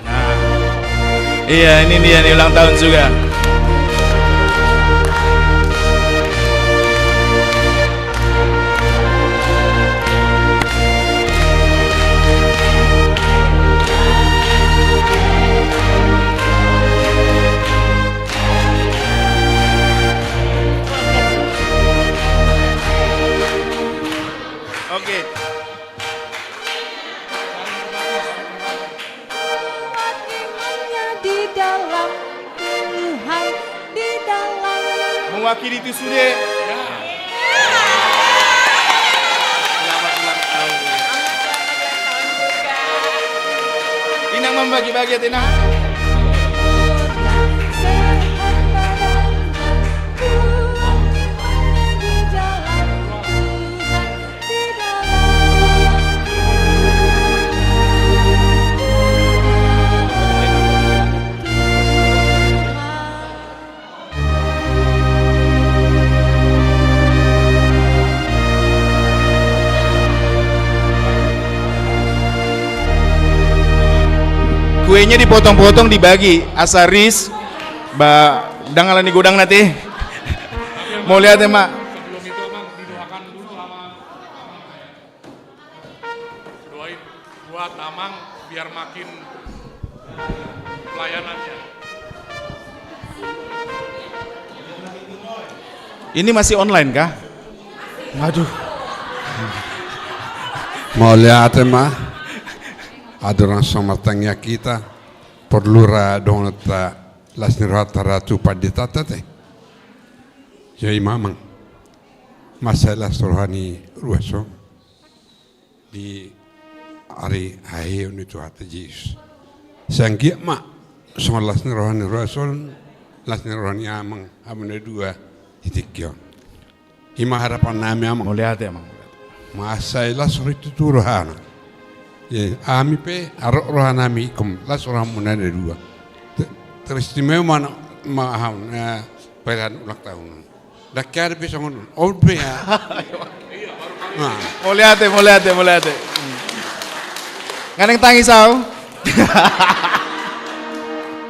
Nah. Iya, ini dia nih ulang tahun juga. Oke. Kuat imannya di dalam Tuhan, di dalam. Mewakili tu sude. Selamat ulang tahun. Inang membagi-bagi, Inang. Sehat badannya, kuat imannya di dalam Tuhan. Kuenya dipotong-potong, dibagi asa ris. Ba, ndang ala ni godang nate. Mauliate ma. Doain buat Amang biar makin pelayanannya. Ini masih online kah? Aduh. Mauliate ma. Adong na so martangiang hita. Porlu ra dohononta las ni rohanta ra tu panditanta te. Jadi Amang, mansai las roha ni ruas on. Di ari haheheon ni Tuhanta Jesus. Sai anggiat ma songon las ni roha ni ruas on, las ni roha ni Amang hamu na dua di tingki on. I ma harapan nami, Amang. Mauliate, Amang. Mansai las roha i tutu rohana. Jadi hami pe adong roha nami ingkon las rohamuna na dua. Te-, teristimewa ma, ma, eh, perayaan ulang tahun. Ndang hea dope songon on. On pe ya. Nah. Mauliate, mauliate, mauliate. Nunga naeng tangis au.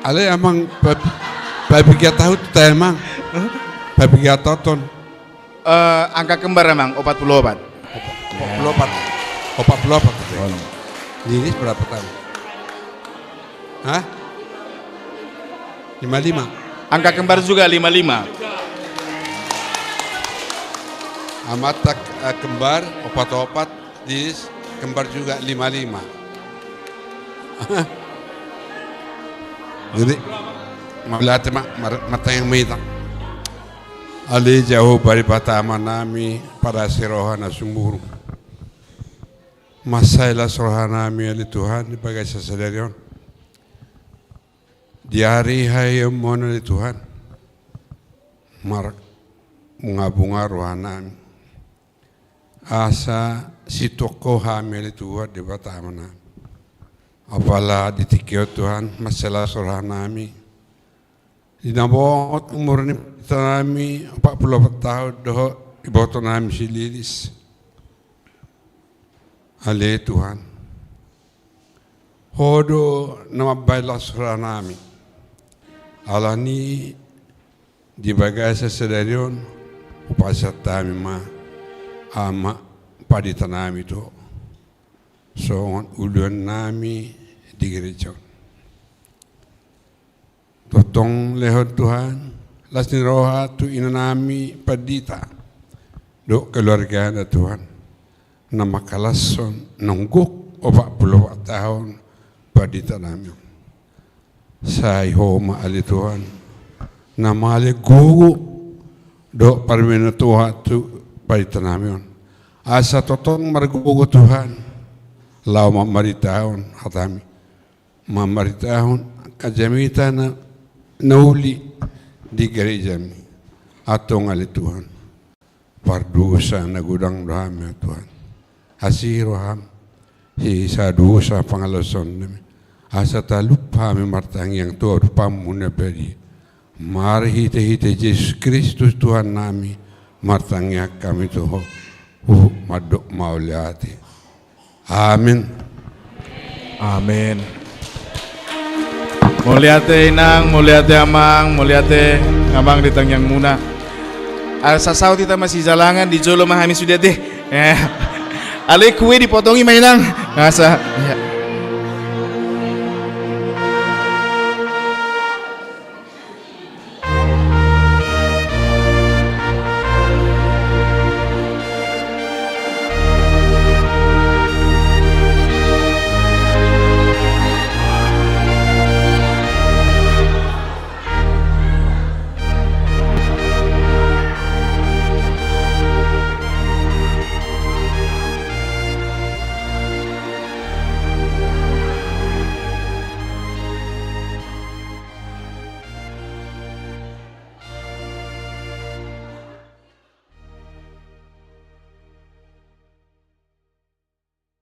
Alai Amang, pab-, pabiga tahun ta, Amang. Pabiga tahun. Eh, angka kembar, Amang, opat pulu opat. Opat pulu opat. Opat pulu opat. Jadi berapa tahun? Hah? Lima lima. Angka kembar juga lima lima. Amanta, eh, kembar opat opat, di kembar juga lima lima. Jadi, mauliate ma, mar-, martangiang ma hita. Ale Jahowa Debata Amanami, parasi roha na sumurung. Mansai las rohanami ale Tuhan di bagasan sadari on. Di ari haheheonmuna ale Tuhan, marbungabunga rohanami, asa situan Ho hami ale Tuhan Debata Amanami. Apala di tingki on Tuhan, mansai las rohanami, di na bongot umur ni panditanami, opat pulu opat taon, dohot ibotonami si Lilis. Ale Tuhan, Ho do na mambahen las rohanami. Alani di bagasan sadari on, hupasahat hami ma, Ama, panditanami tu Ho, songon uluannami di gereja on. Tongtong lehon Tuhan las ni roha tu inanami pandita dohot keluargana Tuhan, na mangkalashon nungnung opat pulu opat taon panditanami on. Sai Ho ma ale Tuhan na mangalean gogo dohot parmenon Tuhan tu panditanami on, asa tongtong margogo Tuhan laho mamaritahon hatami, mamaritahon angka jamita na, na uli di gerejami. Antong ale Tuhan, pardosa na godang do hami Tuhan. Asi roham, sesa dosa pangalaosionami, asa talup hami martangiang tu adopanmu na badia. Marhitehite Jesus Kristus Tuhannami, martangiang hami tu Ho. Huhut mandok mauliate. Amin. Amin. Mauliate inang, mauliate amang, mauliate amang di tangiangmuna. Asa saut hita masijalangan, di jolo ma hami sude ate. Eh. Alai kue dipotongi ma inang. Asa. Ya.